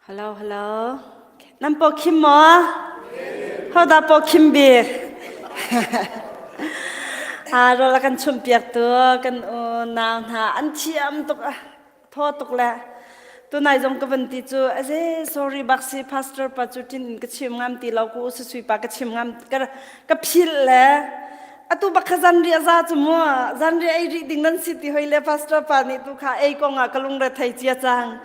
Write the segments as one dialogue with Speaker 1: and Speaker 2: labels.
Speaker 1: Hello, hello. Nan paw khim maw? Hodah paw khim bik? Ah, rawl a kan chumhpiak tu kan unau hna an thiam tuk ah thaw tuk le tunai zong ka van ti cu aze sorry bak si pastor pa cu tin in ka chim ngam ti lo ku susui pa ka chim ngam ka ka phil le atu bak kha zan ria za cu mu zan ria ei rih ding nan si ti hoi le pastor pa nih tu kha ei kong ah ka lungre thei cia cang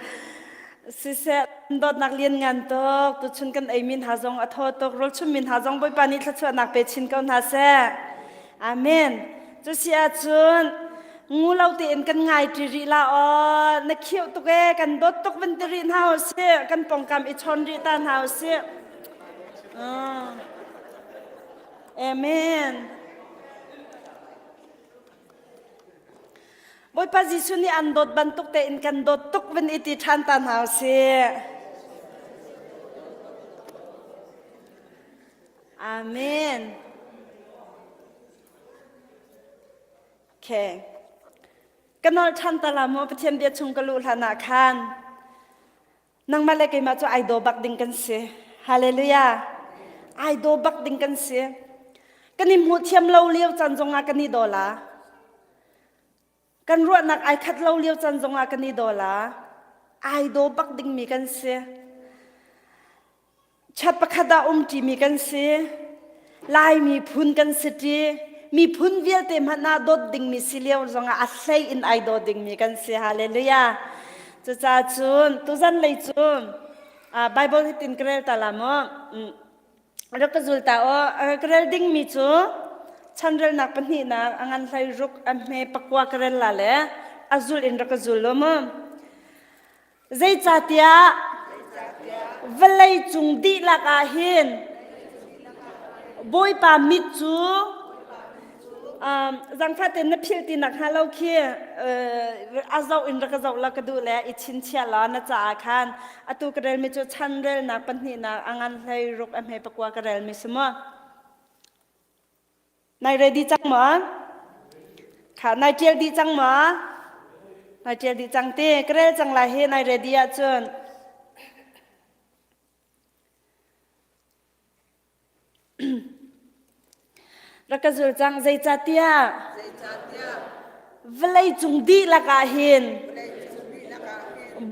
Speaker 1: Siseh, dawtnak lianngan tuk, tuchun kan ei min ha zong a thaw tuk, rawlchum min ha zong Bawipa nih thluachuahnak pe chin ko hna seh. Amen. Cu si ahcun ngu lo tein kan ngai ṭi rih la aw, na khiuh tuk e, kan dawt tuk van ti rih hna usih, kan pongkam i chawn rih ta hna usih. Uh. Amen. Bawipa Jesuh nih an dawt bantuk tein kan dawt tuk van i ti ṭhan ta hna usih. Amen. Okay. Ka nawl ṭhan ta la maw Pathian bia chung ka luh hlan ah khan nangmah le keimah cu ai daw bak ding kan si. Hallelujah. Ai daw bak ding kan si. Kan i hmuh thiam lo lio caan zongah kan i daw la. Kan ruahnak ai khat lo lio caan zongah kan i daw la. Ai daw bak dingmi kan si. Chat pakhat ah um ṭimi kan si. Lai miphun kan si ṭi. Miphun vialte hmanh ah dawt dingmi si lio zongah a hlei in ai daw dingmi kan si. Hallelujah. Cucaah cun tuzan lei cu Bible hitin ka rel ta la maw? Rak ka zul ta aw. Ka rel dingmi cu chanrelnak pahnihnak a ngan hlei ruk a hme pakua ka rel la le a zul in rak ka zul lo mu. Zeicahtiah vawlei cung dihlak ah hin Bawipa mit cu zangfah tein na philh ti nak hnga lo khi a zoh in rak ka zoh la ka duh le i chinchiah law na caah khan atu ka relmi cu chan relnak pahnihnak a ngan hlei ruk a hme pakua ka relmi si mu nai ready cang maw kha nai tial dih cang maw nai tial dih cang ti ka rel cang lai hi nai ready ahcun Rak ka zul cang zeicahtiah vawlei cung dihlak ah hin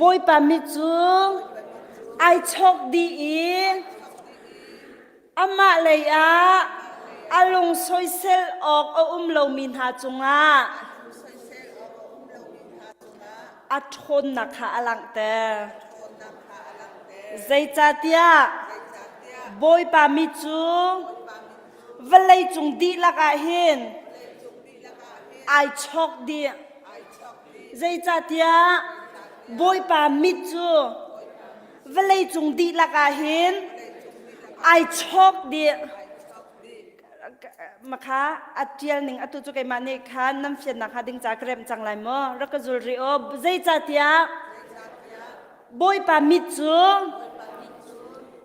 Speaker 1: Bawipa mit cu ai chawk dih i amah lei ah a lung soisel awk a um lomi hna cungah a ṭhawnnak kha a langhter. Zeicahtiah Bawipa mi cu vawleicung dihlak ah hin ai chawk dih. Zeicahtiah Bawipa mit cu vawleicung dihlak ah hin ai chawk dih. Makha a ṭial ning atu cu keimah nih khan nan fiannak hnga ding ca ka remh cang lai maw? Rak ka zul rih aw. Zeicahtiah Bawipa mit cu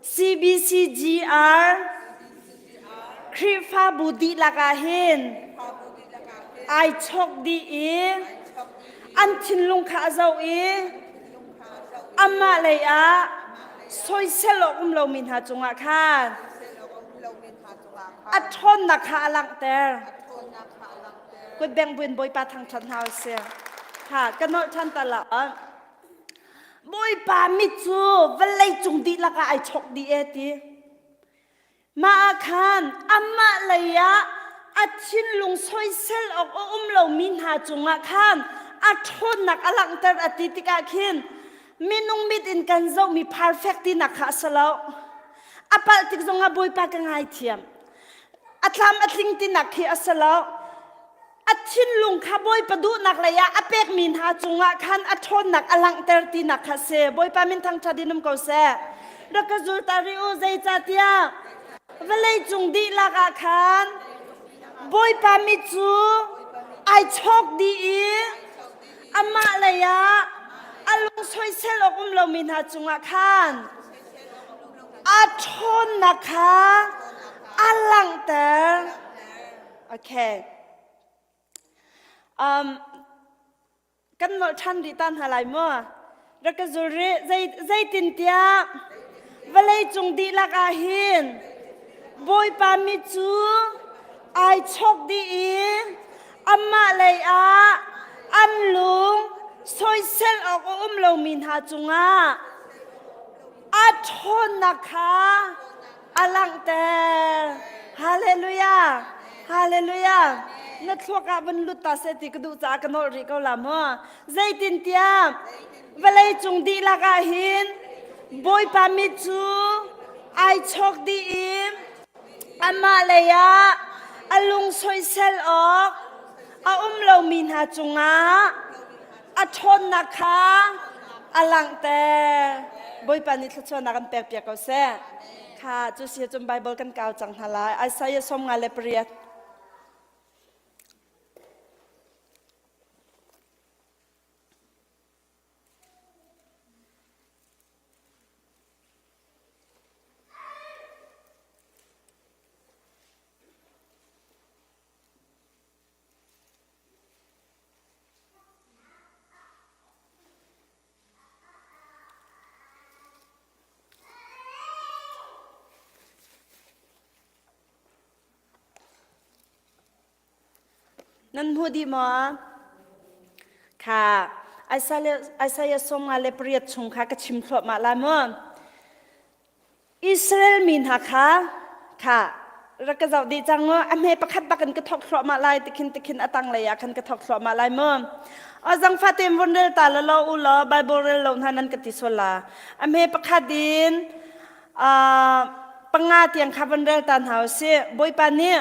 Speaker 1: CBCGR Khrihfabu dihlak ah hin ai chawk dih i an thinlung kha a zoh i amah lei ah soisel awk um lomi hna cungah khan a ṭhawnnak kha a langhter. Kutbeng buin Bawipa thangṭhat hna usih. Ha, ka nolh ṭhan ta la. Bawipa mit cu vawlei cung dihlak ah ai chok dih e ti. Mah ah khan amah lei ah a thinlung soisel awk a um lomi hna cungah khan a ṭhawnnak a langhter a ti tikah khin minung mit in kan zohmi perfect tinak kha a si lo. A palh tik zongah Bawipa ka ngaithiam. A tlam a tling tinak khi a si lo. A thinlung kha Bawipa duhnak lei ah a pekmi hna cungah khan a ṭhawnnak a langhter tinak kha si. Bawipa min thangṭhat in um ko seh. Rak ka zul ta rih u, zeicahtiah vawlei cung dihlak ah khan Bawipa mit cu ai chawk dih i amah lei ah a lung soisel awk um lomi hna cungah khan a ṭhawnnak kha a langhter. Okay. Um, kan nolh ṭhan rih ta hna lai maw? Rak ka zul rih. Zeitintiah vawlei cung dihlak ah hin Bawipa mi cu ai chawk dih i amah lei ah an lung soisel awk a um lomi hna cungah a ṭhawnnak kha a langhter. Hallelujah! Hallelujah! Na thluak ah van lut ta seh ti ka duh caah ka nolh rih ko la mu. Zeitintiah vawlei cung dihlak ah hin Bawipa mit cu ai chawk dih i amah lei ah a lung soisel awk a um lomi hna cungah a ṭhawnnak kha a langhter. Bawipa nih thluachuahnak an pekpiak ko seh. Kha cu si cun Bible kan kau cang hna lai. Isaiah 58. Nan hmu dih maw? Kha Isaiah 58 chung kha ka chim thluahmah lai mu. Israel mi hna kha kha rak ka zoh dih cang mu. A hme pakhat bak in ka thok thluahmah lai tikhin tikhin a tang lei ah khan ka thok thluahmah lai mu. O zangfa tein vun rel ta la lo u law Bible rel lo hna nan ka ti sual la. A hme pakhat in panga tiang kha van rel ta hna u sih. Bawipa nih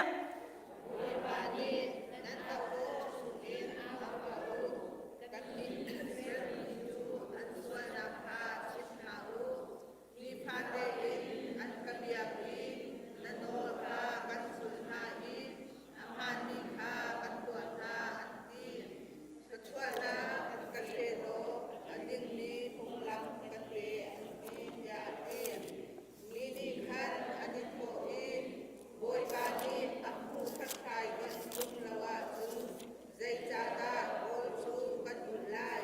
Speaker 2: Bawipa nih nan auh chungin au tuah u. Kannih Israel mi cu an sualnak kha chim hna u. Nifate in an ka biak i na nawl kha kan zulh hna i a hmaanmi kha kan tuah hna, an ti. Thluachuahnak ka pe law a dingmi phunglam ka pe, an ti, tiah a ti. Mi nih khan an i thawh i, Bawipa nih a hmuh hlathlai dih ṭung lo ahcun zeicahdah rawl cu kan ulh lai?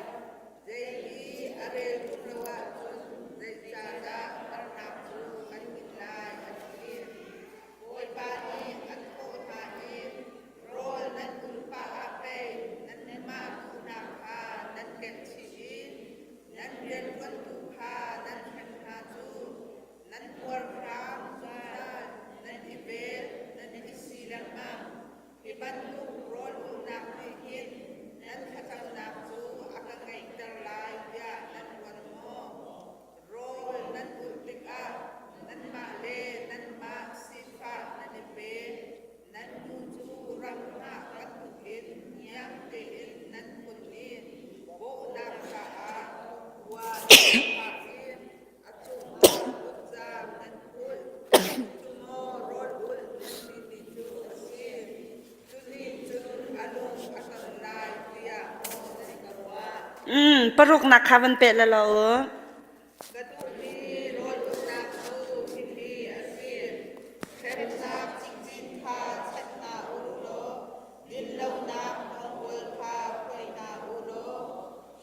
Speaker 2: Zei i a rel ṭung lo ahcun zeicahdah harnak cu kan in lai? An ti. Bawipa nih an thawh hna i, Rawl nan ulh pah ah pei nanmah duhnak kha nan kenhchih i nan rianṭuantu kha nan hrem hna cu. Nan puarhrang zungzal, nan i vel, nan i si lengmang. Hi bantuk rawl ulhnak nih hin nan thlacamnak cu a ka ngaihter lai tiah nan ruat maw? Rawl nan ulh tikah nanmah le nanmah sifah nan i pe. Nan nu cu ramhngah bantukin niam tein nan phun i bawhnak caah khua nan phak i a cungah kutzaam nan phulh. Cu maw rawl ulh nan timi cu a si? Cu nih cun a lung a ton lai tiah maw nan ka ruah?
Speaker 1: Paruknak kha van peh la law u.
Speaker 2: Ka duhmi rawl ulhnak cu hihi a si: hremnak cikcin kha chat hna u law dinlonak hnawmkawl kha phuai hna u law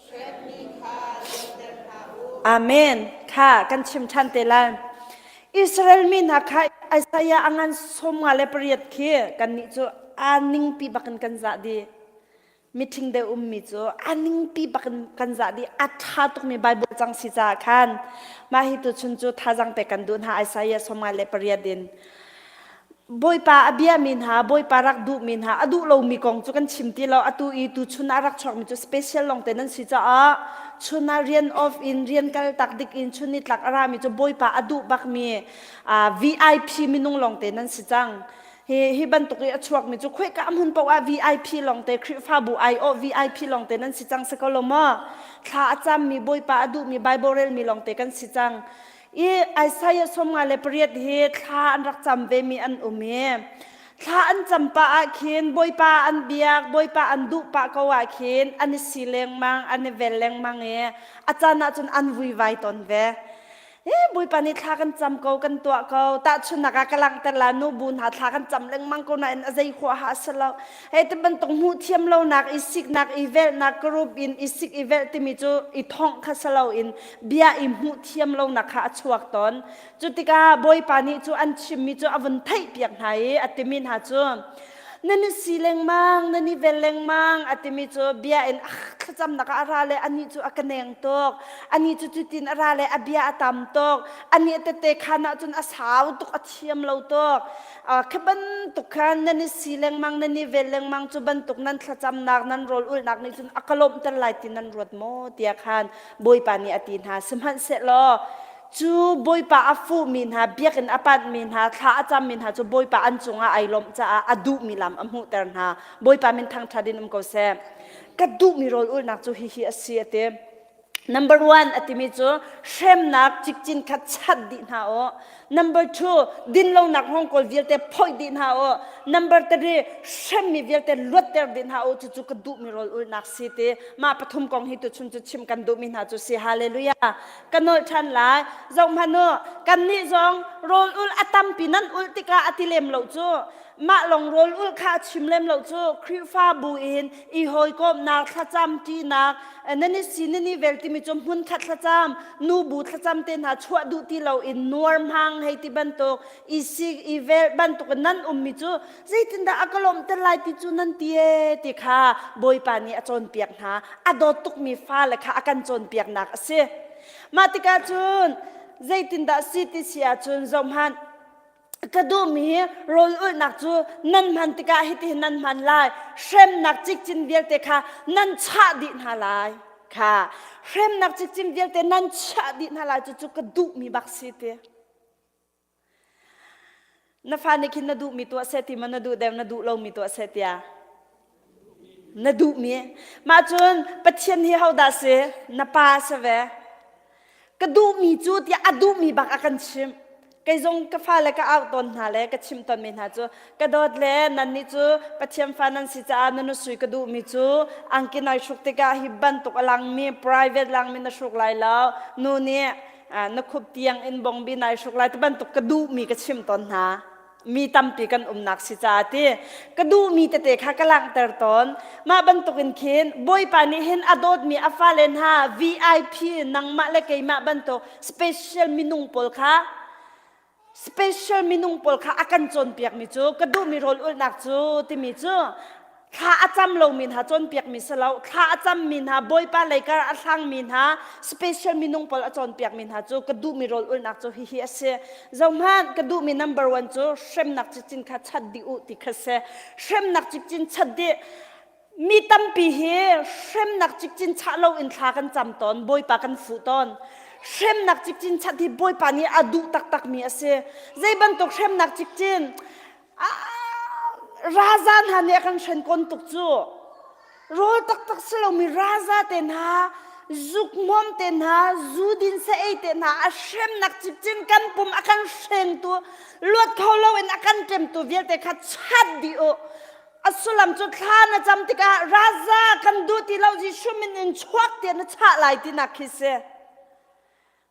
Speaker 2: hremmi kha luatter hna u.
Speaker 1: Amen. Kha kan chim ṭhan te lai. Israel mi hna kha Isaiah a ngan 58 khi kannih cu aa ningpi bakin kan zah dih. Meeting deuh ummi cu a ningpi bak in kan zah dih. A ṭha tukmi Bible cang si caah khan mah hi tuchun cu thazaang pek kan duh hna Isaiah 58 in. Bawipa a biami hna, Bawipa rak duhmi hna, a duh lomi kong cu kan chim ti lo. Atu i tuchun ah rak chuakmi cu special lawngte nan si caah chun ah rian off in rian kal tak dik in chun nitlak a rami cu Bawipa a duh bakmi VIP minung lawngte nan si cang. Hi, hi bantuk i a chuakmi cu khoika hmun paoh ah VIP lawngte Khrihfabu aiawh VIP lawngte nan si cang si ko lo maw? Thla a cammi Bawipa a duhmi Bible relmi lawngte kan si cang. I Isaiah 58 hi thla an rak cam vemi an um i thla an cam pah ah khin Bawipa an biak Bawipa an duh pah ko ah khin an i si lengmang an i vel lengmang i a caan ah cun an vuivai tawn ve. E Bawipa nih thla kan cam ko kan tuah ko tahchunnak ah ka langhter la nu bu hna thla kan cam lengmang ko nain a zei huaha a si lo hei ti bantuk hmuh thiam lonak i siknak i velhnak group in i sik i velh timi cu i thongh kha si loin bia i hmuh thiam lonak kha a chuak tawn cu tikah Bawipa nih cu an chimmi cu a vun theih piak hna i a timi hna cu nan i si lengmang nan i vel lengmang a timi cu bia in ah thlacamnak ah a ra le anih cu a ka neng tuk anih cu cutin a ra le a bia a tam tuk anih tete khan ah cun a sau tuk a thiam lo tuk kha bantuk khan nan i si lengmang nan i vel lengmang cu bantuk nan thlacamnak nan rawl ulhnak nih cun a ka lawmhter lai ti nan ruat maw tiah khan Bawipa nih a ti hna sihmanhsehlaw Cu Bawipa a fuhmi hna, biakinn a panhmi hna, thla a cammi hna cu Bawipa an cungah ai lawmh caah a duhmi lam a hmuhter hna. Bawipa min thangṭhat in um ko seh. Ka duhmi rawl ulhnak cu hihi a si a ti. Number one a timi cu hremnak cikcin kha chat dih hna u. Number two, dinlonak hngawngkawl vialte phoih dih hna u. Number three, hremmi vialte luatter dih hna u. Cucu ka duhmi rawl ulhnak si ti. Mah pathum kong hi tuchun cu chim kan duhmi hna cu si. Hallelujah. Ka nolh ṭhan lai. Zohhmanh u, kannih zong rawl ulh a tampi nan ulh tikah a ti lem lo cu. Mah lawng rawl ulh kha a chim lem lo cu. Khrihfabu in i hawikomhnak, thlacam ṭinak, nan i si nan i vel timi cu hmunkhat thlacam, nubu thlacam te hna chuah duh ti loin nuar hmang hei ti bantuk, i sik i vel bantuk in nan ummi cu zeitindah a ka lawmhter lai ti cu nan ti ee ti kha Bawipa nih a cawnpiak hna. A dawt tukmi fale kha a kan cawnpiaknak a si. Mah tikah cun zeitindah si ti si ahcun zohhmanh ka duhmi rawl ulhnak cu nan hman tikah hitihin nan hman lai hremnak cikcin vialte kha nan chah dih hna lai kha hremnak cikcin vialte nan chah dih hna lai cucu ka duhmi bak si ti Na fa nih khin na duhmi tuah seh ti ma na duh deuh na duh lomi tuah seh tiah? Na duhmi. Mah cun Pathian hi hodah si? Na pa si ve. Ka duhmi cu tiah a duhmi bak a kan chimh. Kei zong ka fale ka auh tawn hna le ka chimh tawnmi hna cu ka dawt le nannih cu Pathian fa nan si caah na nusui ka duhmi cu angki nai hruk tikah hi bantuk a langmi private langmi na hruk lai lo. Nu nih na khup tiang in bongbi nai hruk lai ti bantuk ka duhmi ka chim tawn hna mi tampi kan umnak si caah ti ka duhmi tete kha ka langhter tawn mah bantukin khin bawipa nih hin a dawtmi a fale hna VIP nangmah le keimah bantuk special minung pawl kha Special minung pawl kha a kan cawnpiakmi cu ka duhmi rawl ulhnak cu timi cu thla a cam lomi hna cawnpiakmi si lo thla a cammi hna bawipa leikar a hlangmi hna special minung pawl a cawnpiakmi hna cu ka duhmi rawl ulhnak cu hihi a si zohhmanh ka duhmi number one cu hremnak cikcin kha chat dih u ti kha si hremnak cikcin chat dih Mi tampi hi hremnak cikcin chah loin thla kan cam tawn, Bawipa kan fuh tawn. Hremnak cikcin chat hi Bawipa nih a duh taktakmi a si. Zei bantuk hremnak cikcin? Raza hna nih a kan hren kon tuk cu. Rawl taktak si lomi raza te hna, zuk hmawm te hna, zu din sa ei te hna, a hremnak cikcin kan pum a kan hrengtu, luat kho loin a kan ṭemtu vialte kha chat dih u. A sullam cu thla na cam tikah raza kan duh ti lo Jesuh min in chuak tiah na chah lai tinak khi si.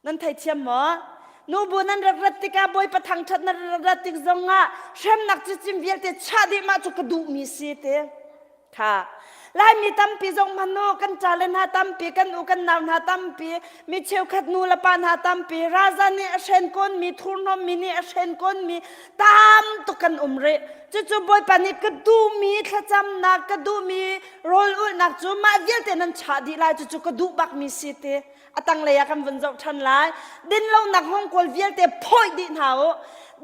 Speaker 1: Nan theithiam maw? Nubu nan rak rat tikah Bawipa thangṭhat nan rak rat tik zongah hremnak cicim vialte chah dih mah cu ka duhmi si ti. Kha. Laimi tampi zong hmanh kan ṭale hna tampi, kan u kan nau hna tampi, mi cheukhat nu le pa hna tampi, raza nih a hren kawnmi, thurhnawmmi nih a hren kawnmi tam tuk kan um rih. Cucu Bawipa nih ka duhmi thlacamnak, ka duhmi rawl ulhnak cu mah vialte nan chah dih lai, cucu ka duh bakmi si ti. A tanglei ah kan vun zoh ṭhan lai. Dinlonak hngawngkual vialte phawih dih hna u.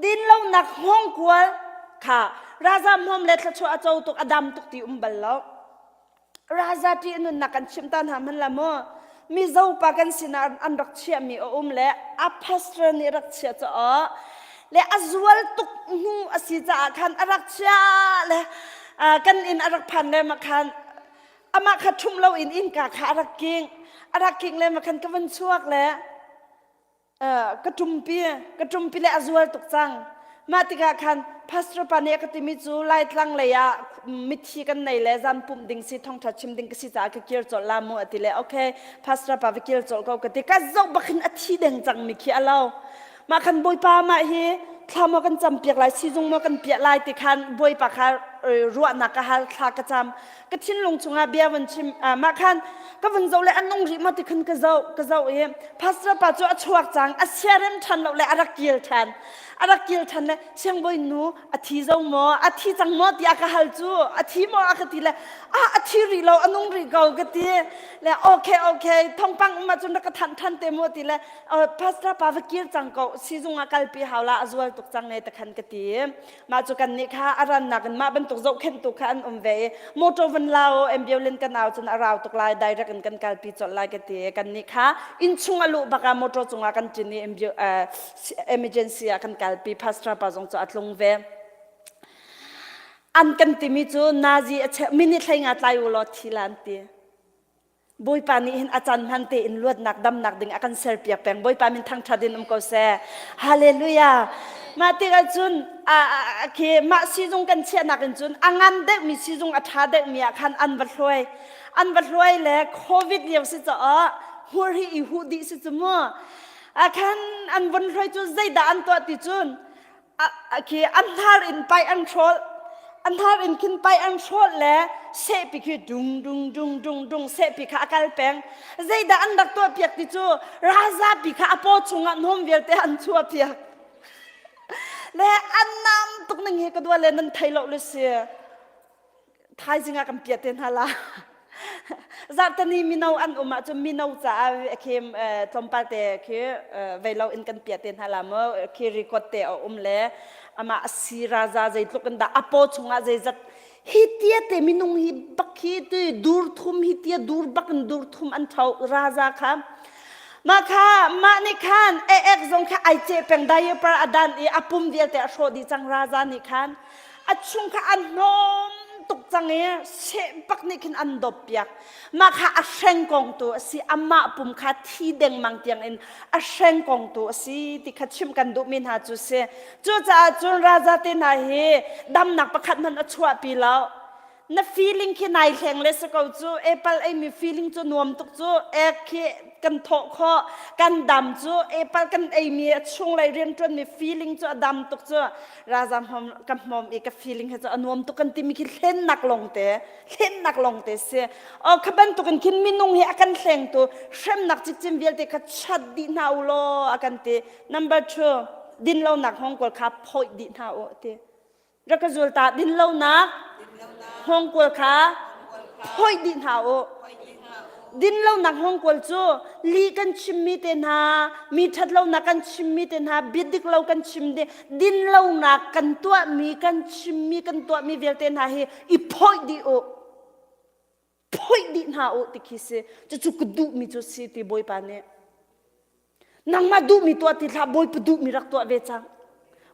Speaker 1: Dinlonak hngawngkual kha raza hmawm le thluachuah a co tuk, a dam tuk ti um bal lo. Raza ṭih nunnak kan chim ta hna hmanh la mu. Mizo pa kan sinah an rak chiahmi a um le a pastor nih rak chiah caah le a zual tuk hnu a si caah khan a rak chiah le kan inn a rak phan le ma khan amah kha ṭhumh loin innka kha a rak king a rak king le ma khan ka van chuak le ka ṭumpi ka ṭumpi le a zual tuk cang. Mah tikah khan pastor pa nih a ka timi cu Laitlang lei ah mithi kan nei le zan pumh ding si thawngṭha chim ding ka si caah ka kir colh la mu a ti le okay pastor pa va kir colh ko ka ti. Ka zoh bak hin a thi deng cangmi khi a lo. Mah khan Bawipa mah hi thla maw kan cam piak lai sizung maw kan piah lai ti khan Bawipa kha ruahnak ka hal thla ka cam ka thinlung chungah bia vun chim mah khan ka vun zoh le an nung rih maw ti khan ka zoh ka zoh i pastor pa cu a chuak cang a siarem ṭhan lo le a rak kil ṭhan a rak kil ṭhan le siangbawi nu a thi zo maw a thi cang maw tiah ka hal cu a thi maw a ka ti le ah a thi rih lo a nung rih ko ka ti le okay okay thongpang um ahcun rak ka thanh ṭhan te mu ti le pastor pa va kir cang ko sizung ah kalpi hau la a zual tuk cang e takhan ka ti mah cu kan nih kha a rannak in mah bantuk zohkhenhtu kha an um ve i motor van lao ambulance kan au cun a rau tuk lai direct in kan kalpi colh lai ka ti kan nih kha inn chung a luh bak ah motor cungah kan ṭin i emergency ah kan kalpi pastor pa zong cu a tlung ve an kan timi cu nazi a che minute hlei nga tlai u law thi lan ti Bawipa nih hin a caan hman tein luatnak damnak ding a kan serpiak peng. Bawipa min thangṭhat in um ko seh. Hallelujah. Mah tikah cun khi mah sizung kan chiahnak in cun a ngan deuhmi sizung a ṭha deuhmi ah khan an va hluai. An va hluai le COVID lio si caah hmur hi i huh dih si cu mu. A khan an vun hluai cu zeidah an tuah ti cun khi an hnar in pai an hrawl an hnar in khin pai an hrawl le sehpi khi dung dung dung dung dung sehpi kha a kal peng zeidah an rak tuah piak ti cu razapi kha a paw chungah hnawm vialte an chuah piak le an nam tuk ning hi ka dua le nan thei lo le si thaizing ah kan piah te hna la zarhtani mino an um ahcun mino caah khi tlawmpal te khi veilo in kan piah te hna la mu khi record te a um le amah a si raza zeitluk in dah a paw chungah zeizat hi tia te minung hi bak hi tu dur thum hi tia dur bak in dur thum an tho raza kha mah kha mah nih khan ek zong kha ai ce peng diaper a dan i a pum vialte a hrawh dih cang raza nih khan a chung kha an hnawm tuk cang i seh bak nih khin an dop piak mah kha a hreng kong tu a si amah pum kha thi dengmang tiang in a hreng kong tu a si ti kha chim kan duhmi hna cu si cucaah cun raza te hna hi damnak pakhat hmanh a chuahpi lo na feeling khi nai hleng le si ko cu apple ei mi feeling cu nuam tuk cu ek khi kan thawh khawh kan dam cu apple kan ei mi a chunglei rianṭuan mi feeling cu a dam tuk cu raza hmom ka hmom i ka feeling he cu a nuam tuk kan timi khi hlennak lawng te hlennak lawng te si o kha bantukin khin minung hi a kan hlengtu hremnak cikcin vialte kha chat dih hna u law a kan ti number two dinlonak hongkual kha phawih dih hna u ti rak ka zul ta dinlonak hongkual kha phawih dih hna u Dinlonak hngawngkual cu li kan chimmi te hna, mi ṭhatlonak kan chimmi te hna, biadik lo kan chim ding, dinlonak kan tuahmi, kan chimmi, kan tuahmi vialte hna hi i phawih dih u. Phawih dih hna u ti khi si. Cucu ka duhmi cu si ti Bawipa nih. Nangmah duhmi tuah ti hlah, Bawipa duhmi rak tuah ve cang.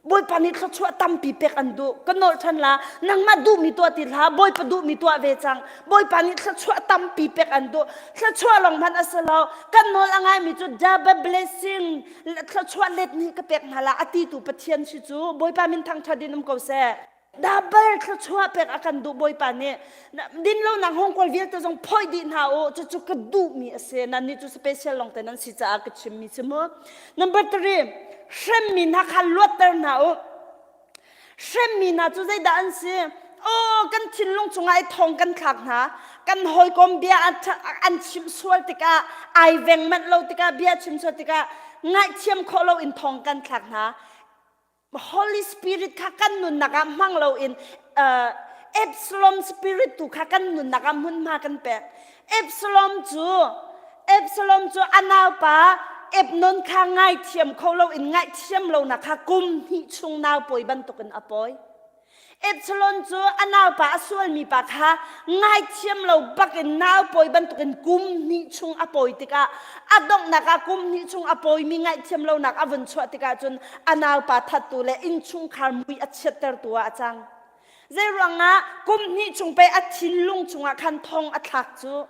Speaker 1: Bawipa nih thluachuah tampi pek an duh. Ka nolh ṭhan la, nangmah duhmi tuah ti hlah, Bawipa duhmi tuah ve cang. Bawipa nih thluachuah tampi pek an duh. Thluachuah lawng hmanh a si lo. Kan nawl a ngaimi cu double blessing, thluachuah let nih ka pek hna la, a ti tu Pathian si cu. Bawipa min thangṭhat in um ko seh. Double thluachuah pek a kan duh Bawipa nih dinlonak hongkawl vialte zong phoih dih hna u cucu ka duhmi a si nan nih cu special lawng te nan si caah ka chimmi si mu number 3 hremmi hna kha luatter hna u hremmi hna cu zeidah an si oh kan thinlung chungah i thong kan thlak hna kan hawikom bia an chim sual tikah ai veng manh lo tikah bia chim sual tikah ngaihthiam khawh lo in thong kan thlak hna Holy Spirit kha kan nunnak ah hmang loin uh, Absalom spirit tu kha kan nunnak ah hmunhma kan pek. Absalom cu Absalom cu a naupa Abnon kha ngaithiam kho loin ngaihthiam lonak kha kum hnih chung nau pawi bantukin a pawi. Absalom cu a naupa a sualmi pa kha ngaithiam lo bakin nau pawi bantukin kum hnih chung a pawi tikah a donghnak ah kum hnih chung a pawimi ngaihthiam lonak a vun chuah tikah cun a naupa thattu le innchungkhar mui a chiattertu ah a cang. Zei ruangah kum hnih chung pei a thinlung chungah khan thong a thlak cu.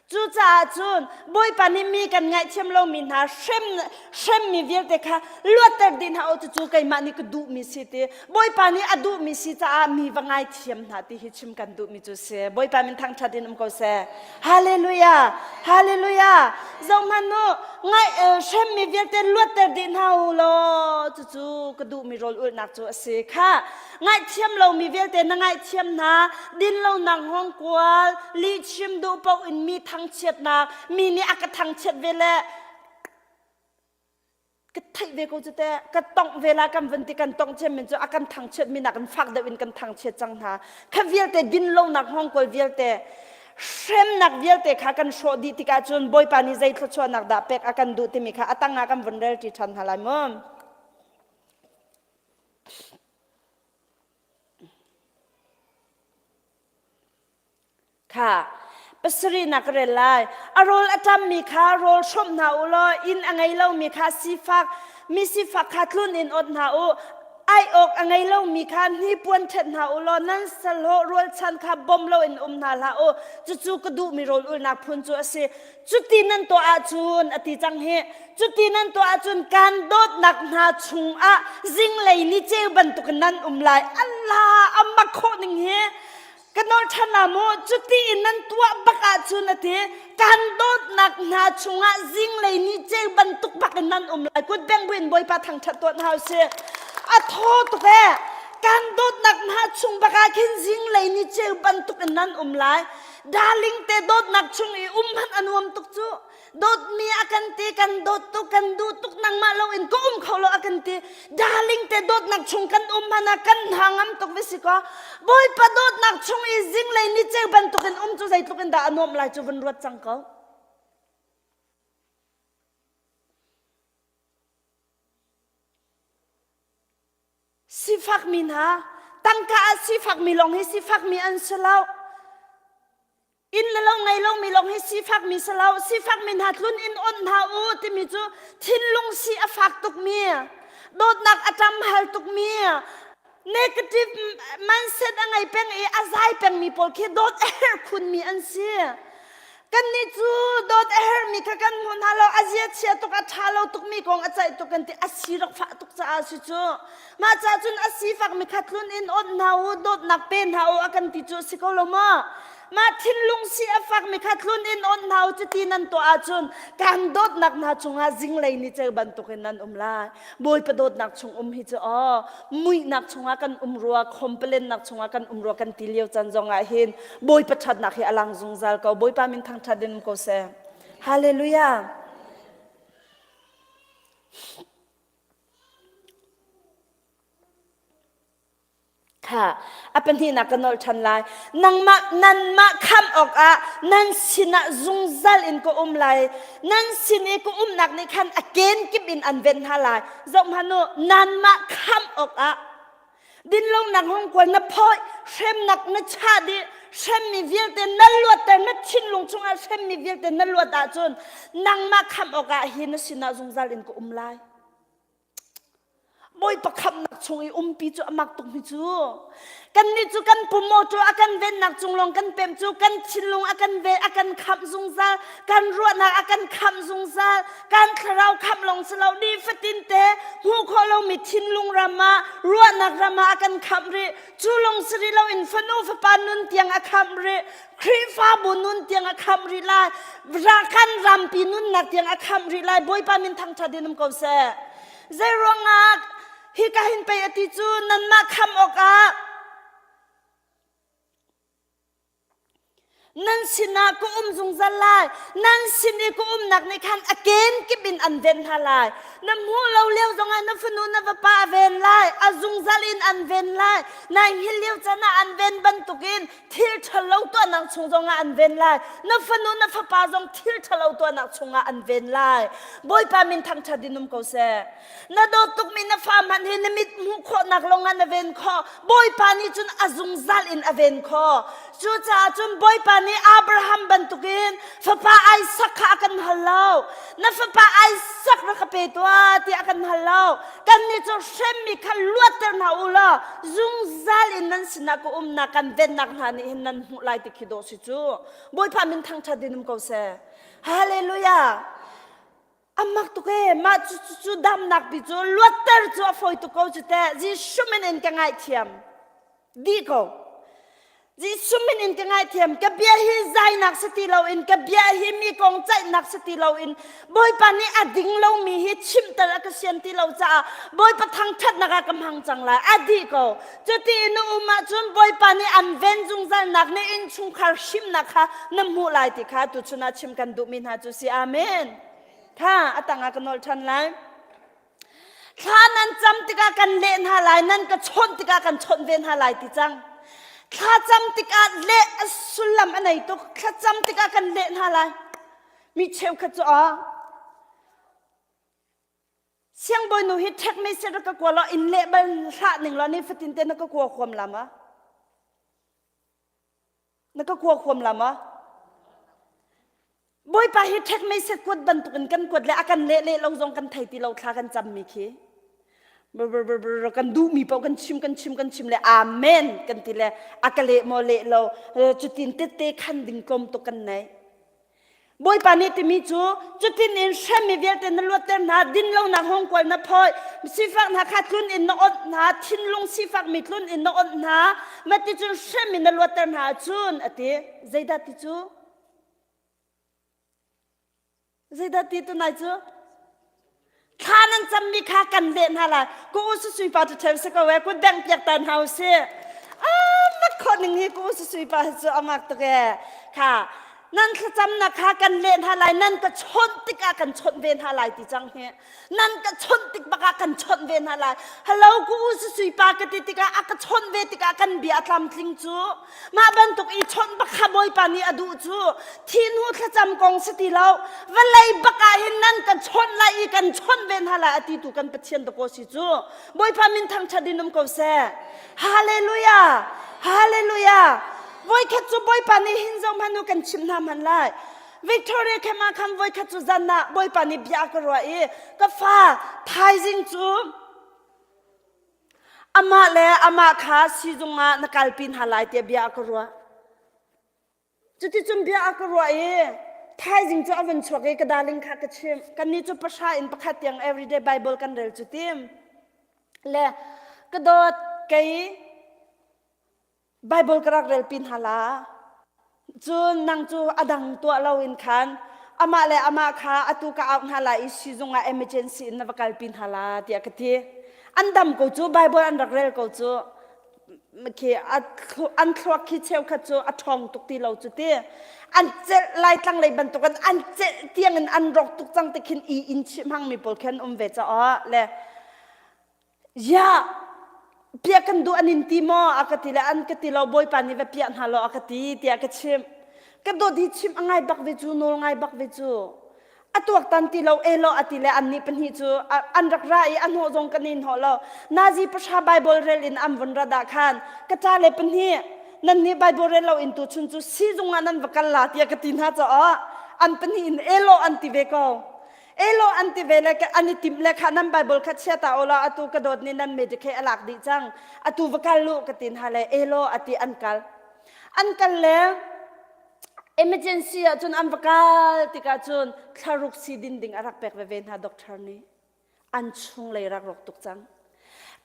Speaker 1: Cucaah cun Bawipa nih mi kan ngaihthiam lomi hna hrem hremmi vialte kha luatter dih hna u cucu keimah nih ka duhmi si ti Bawipa nih a duhmi si caah mi va ngaithiam hna ti hi chim kan duhmi cu si. Bawipa min thangṭhat in um ko seh. Hallelujah! Hallelujah! Zohhmanh u, ngai hremmi vialte luatter dih hna u law cucu ka duhmi rawl ulhnak cu a si. Kha Ngaihthiam lomi vialte na ngaihthiam hna, dinlonak hngawngkual, lihchim duh paoh in mi thangchiatnak, mi nih a ka thangchiat ve le ka theih ve ko cu teh, ka tongh ve la kan vun ti kan tongh ciam min cu a kan thangchiat mi nakin fak deuh in kan thangchiat cang hna. Kha vialte dinlonak hngawngkual vialte, hremnak vialte kha kan hrawh dih tikah cun Bawipa nih zei thluachuahnak dah pek a kan duh timi kha a tang ah kan vun rel ṭi ṭhan hna lai mu. Kha pasarihnak ka rel lai. A rawl a ṭammi kha rawl hrawmh hna u law inn a ngei lomi kha sifak mi sifak kha tlun in ot hna u. Ai awk a ngei lomi kha hnipuan ṭhet hna u law nan salhlawh rualchan kha bawm loin um hna hlah u. Cucu ka duhmi rawl ulhnak phun cu a si. Cuti nan tuah ahcun a ti cang hi cuti nan tuah ahcun kan dawtnak hna chungah zinglei ni ceu bantuk nan um lai Allah a mak khawh ning hi ka nawl ṭhan la mu cuti in nan tuah bak ahcun a ti kan dawtnak hna chungah zinglei ni ceu bantuk bak in nan um lai kut beng buin Bawipa thangṭhat tuah hna usih a thaw tuk ee kan dawtnak hna chung bak ah khin zinglei ni ceu bantuk in nan um lai Darling te dawtnak chung i um hmanh a nuam tuk cu. Dawtmi a kan ti, kan dawt tuk, kan duh tuk, nangmah lo in ka um kho lo a kan ti. Darling te dawtnak chung kan um hmanh ah kan hna ngam tuk ve si kaw. Bawipa dawtnak chung i zinglei ni ceu bantuk in um cu zeitluk in dah a nuamh lai cu vun ruat cang ko. Sifakmi hna, tangka ah sifakmi lawng hi sifakmi an si lo. Inn le lo ngei lomi lawng hi sifakmi si lo. Sifakmi hna tlun inn onh hna u timi cu thinlung si a fak tukmi, dawtnak a ṭam hal tukmi, negative mindset a ngei peng i a zai pengmi pawl khi dawt a herh khunmi an si. Kannih cu dawt a herhmi kha kan hmu hna lo, a zia chia tuk, a ṭha lo tukmi kong a ceih tuk kan ti, a si rak fah tuk caah a si cu. Mah caah cun a sifakmi kha tlun in awt hna u, dawtnak pe hna u a kan ti cu a si ko lo maw? Mah thinlung si a fakmi kha tlun in awt hna u cuti nan tuah ahcun kan dawtnak hna cungah zinglei ni ceu bantukin nan um lai. Bawipa dawtnak chung um hi cu aw muihnak chungah kan um rua complainnak chungah kan um rua kan ti lio caan zongah hin Bawipa ṭhatnak hi a lang zungzal ko Bawipa min thangṭhat in um ko seh Hallelujah Kha a pahnihnak ka nolh ṭhan lai. Nangmah nanmah khamh awkah nan sinah zungzal in ka um lai. Nan sin i ka umnak nih khan a kenkip in an ven hna lai. Zohhmanh u, nanmah khamh awkah dinlonak hungkual na phawih, hremnak na chah dih, hremmi vialte na luatter, na thinlung chungah hremmi vialte na luat ahcun nangmah khamh awkah hi na sinah zungzal in ka um lai. Bawipa khamhnak chung i umpi cu a mak tuk mi cu. Kannih cu kan pum mawṭaw a kan vennak cung lawng kan pem cu kan thinlung a kan ven a kan khamh zungzal kan ruahnak a kan khamh zungzal kan thlarau khamh lawng si lo nifatin te hmuh khawh lomi thinlung ram ah ruahnak ram ah a kan khamh rih cu lawng si rih loin fanu fapa nun tiang a khamh rih Khrihfabu nun tiang a khamh rih lai kan rampi nunnak tiang a khamh rih lai Bawipa min thangṭhat in um ko seh Zei ruangah hika hin pei a ti cu nanmah khamh awkah nan sinah ka um zungzal lai. Nan sin i ka umnak nih khan a kenkip in an ven hna lai. Na hmuh lo lio zongah na fanu na vapa a ven lai. A zungzal in an ven lai. Nai hngilh lio caan ah an ven bantukin thil ṭhalo tuahnak chung zongah an ven lai. Na fanu na fapa zong thil ṭhalo tuahnak chungah an ven lai. Bawipa min thangṭhat in um ko seh. Na dawt tukmi na fa hmanh hi na mit hmuh khawhnak lawngah na ven khawh. Bawipa nih cun a zungzal in a ven khawh. Cucaah cun Bawipa nih. nih Abraham bantukin fapa Isaac kha a kan hal lo. Na fapa Isaac rak ka pe tuah tiah a kan hal lo. Kannih cu hremmi kha luatter hna u law zungzal in nan sinah ka umnak kan vennak hna nih hin nan hmuh lai ti khi dawh si cu. Bawipa min thangṭhat in um ko seh. Hallelujah. Amak tuk ee mah cu cu cu damnak pi cu luatter cu a fawi tuk ko cu teh Jesuh min in ka ngaihthiam dih ko Jesuh min in ka ngaihthiam ka bia hi zainak si ti loin ka bia hi mi kong ceihnak si ti loin Bawipa nih a ding lomi hi chimter a ka sian ti lo caah Bawipa thangṭhatnak ah ka hmang cang lai a dih ko cuti in na um ahcun Bawipa nih an ven zungzalnak na innchungkhar hrimnak kha na hmuh lai ti kha tuchun ah chim kan duhmi hna cu si amen Kha a tangah ka nolh ṭhan lai. Thla nan cam tikah kan leh hna lai, nan ka chawnh tikah kan chawnh ve hna lai ti cang. Thla cam tikah leh a sullam a nei tuk. Thla cam tikah kan leh hna lai. Mi cheukhat cu a siangbawinu hi ṭhek mei set ka kua law in leh bal hlah ning law ni fatin te na ka kua huam la ma? Na ka kua huam la ma? Bawipa hi ṭhek mei set kuat bantukin kan kuat le a kan leh leh lo zong kan thei ti lo thla kan cammi khi kan duhmi paoh kan chim kan chim kan chim le amen kan ti le a ka leh maw leh lo cutin tette khan ding tlawm tuk kan nei Bawipa nih timi cu cutin in hremmi vialte na luatter hna dinlonak hongkual na phoih sifak hna kha tlun in na onh hna thinlung sifakmi tlun in na onh hna maticun hremmi na luatter hna ahcun a ti zeidah ti cu Zeidah ti tunai cu? Thla nan cammi kha kan leh hna lai. Ku u sui pa cu ṭhem si ko e, kut bengh piak ta hna u sih. Ah, mak khawh ning hi ku u sui pa cu a mak tuk e. Kha, nan thlacamnak kha kan leh hna lai, nan ka chawnh tikah kan chawnh ve hna lai ti cang hi. Nan ka chawnh tik bakah kan chawnh ve hna lai. Hello ku u sui pa ka ti tikah a ka chawnh ve tikah kan bia a tlamtling cu. Mah bantuk i chawnh bak kha Bawipa nih a duh cu. Thi hnu thlacam kong si ti lo. Vawlei bak ah hin nan ka chawnh lai i kan chawnh ve hna lai a ti tu kan Pathian dakaw si cu. Bawipa min thangṭhat in um ko seh. Hallelujah! Hallelujah! Voikhat cu Bawipa nih hin zoh hmanh u kan chimh hna hmanh lai. Victoria camp ah khan voikhat cu zan ah Bawipa nih bia a ka ruah i ka fa thaizing cu amah le amah kha sizung ah na kalpi hna lai tiah bia a ka ruah. Cuticun bia a ka ruah i thaizing cu a van chuak i ka darling kha ka chimh. Kannih cu pahra in pakhat tiang everyday Bible kan rel cu tim. Le ka dawt kei Bible ka rak relpi hna la. Cun nang cu a dang tuah loin khan amah le amah kha atu ka auh hna lai i sizung ah emergency in na va kalpi hna la tiah ka ti. An dam ko cu Bible an rak rel ko cu khi an thluak khi cheukhat cu a ṭhawng tuk ti lo cu ti. An celh lai tlang lei bantukin an celh tiangin an rawk tuk cang ti khin i in chih hmangmi pawl khi an um ve caah le Ya, piah kan duh an in ti maw? A ka ti le an ka ti lo Bawipa nih va piah hna law a ka ti tiah ka chimh. Ka dawt hi chimh a ngai bak ve cu, nawl ngai bak ve cu. A tuaktan ti lo elaw a ti le annih pahnih cu an rak ra i a hnawh zong kan i hnawh lo. Nazi pahra Bible rel in an vun rat ah khan ka ṭa le pahnih nan nih Bible rel lo in tu chun cu sizung ah nan va kal la tiah ka ti hna caah an pahnih in elaw an ti ve ko. Elo an ti ve le an i timh le kha nan Bible kha chia ta ulaw atu ka dawt nih nan Medicare a lak dih cang atu va kal lu ka tin ha le elo ati an kal an kal le emergency ah cun an va kal tikah cun thlaruk si din ding a rak pek veve hna doctor nih an chung lei rak rawk tuk cang